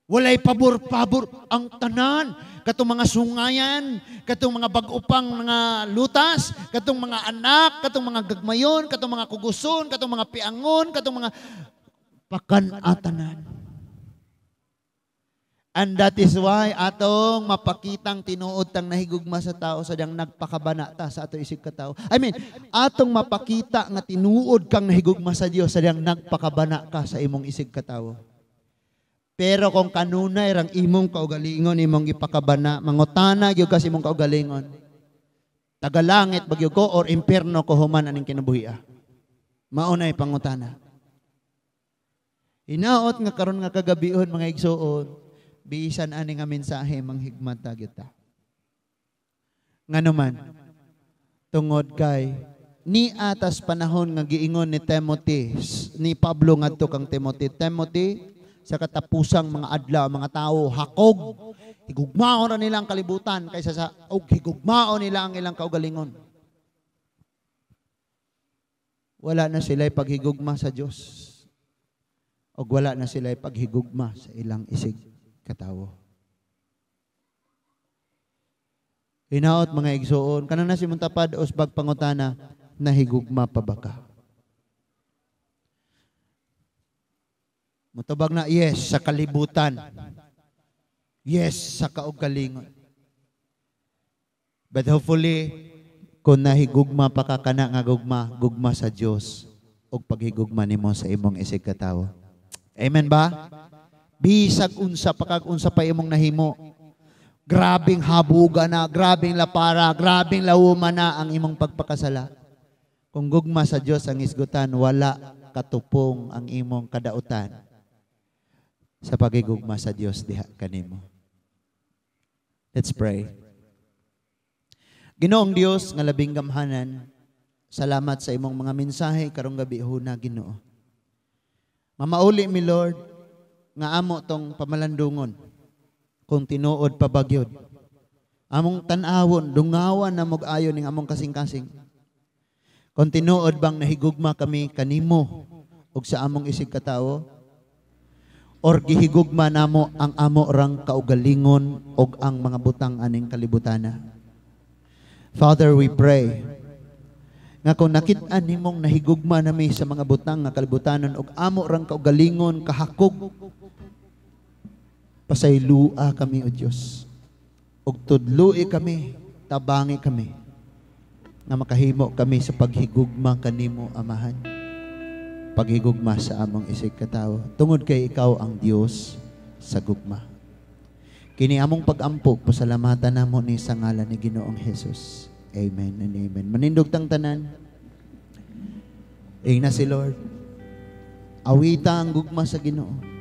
S1: Walay pabor-pabor ang tanan. Katong mga sungayan, katong mga bag-upang mga lutas, katong mga anak, katong mga gagmayon, katong mga kuguson, katong mga piangon, katong mga pakan-a tanan." And that is why atong mapakitang tinuod tang nahigugma sa tao sa diyang nagpakabana ta sa ato isig katao. I mean, atong mapakita nga tinuod kang nahigugma sa Dios sa diyang nagpakabana ka sa imong isig katawo. Pero kung kanunay rang imong kaugalingon, imong gipakabana, mangutana gyud ka sa imong kaugalingon. Tagalangit ba gyud ko or impierno ko human aning kinabuhia? Mao nay pangutana. Hinaot nga karon nga kagabihon, mga igsuon, bisan ani nga mensahe manghigmata gyud ta. Ngano man, tungod kay ni atas panahon nga giingon ni Timothy, ni Pablo ngadto kang Timothy, "Timothy, sa katapusang mga adlaw, mga tao hakog, higugmaon ra nila ang kalibutan kaysa sa og higugmaon nila ang ilang kaugalingon. Wala na sila'y paghigugma sa Dios og wala na sila'y paghigugma sa ilang isig katawo." Hinaot mga igsuon, kanang na si Muntapad usbag pangutana, nahigugma pa ba ka? Mutubag na, yes, sa kalibutan. Yes, sa kaugalingon. But hopefully, kung nahigugma pa ka kana nga gugma, gugma sa Dios ug paghigugma nimo sa imong isig katawo. Amen ba? Bisag unsa pa kag unsa pa imong nahimo, grabing habuga na, grabing lapara, grabing lawuma na ang imong pagpakasala. Kung gugma sa Dios ang isgutan, wala katupong ang imong kadautan sa pagigugma sa Dios diha kanimo. Let's pray. Ginoong Dios nga labing gamhanan, salamat sa imong mga mensahe karong gabi huna, Ginoo. Mamauli mi, Lord, nga amo tong pamalandungon kung tinuod pa bagyod. Among tan-awon, dungawan na mog-ayo ning among kasing-kasing. Kung tinuod bang nahigugma kami kanimo ug sa among isig katawo, or gihigugma namo ang amo rang kaugalingon og ang mga butang aning kalibutana. Father, we pray nga kung nakit-an nimong nahigugma nami sa mga butang nga kalibutanon og amo rang kaugalingon kahakog, pasaylua kami o Dios, og tudloi kami Tabangi kami nga makahimo kami sa paghigugma kanimo, Amahan. Paghigugma sa among isig katawo. Tungod kay ikaw ang Dios sa gugma. Kini among pag-ampo, pasalamatan namo ni sa ngalan ni Ginoong Jesus. Amen and amen. Manindog tang tanan. Ingna si Lord. Awita ang gugma sa Ginoo.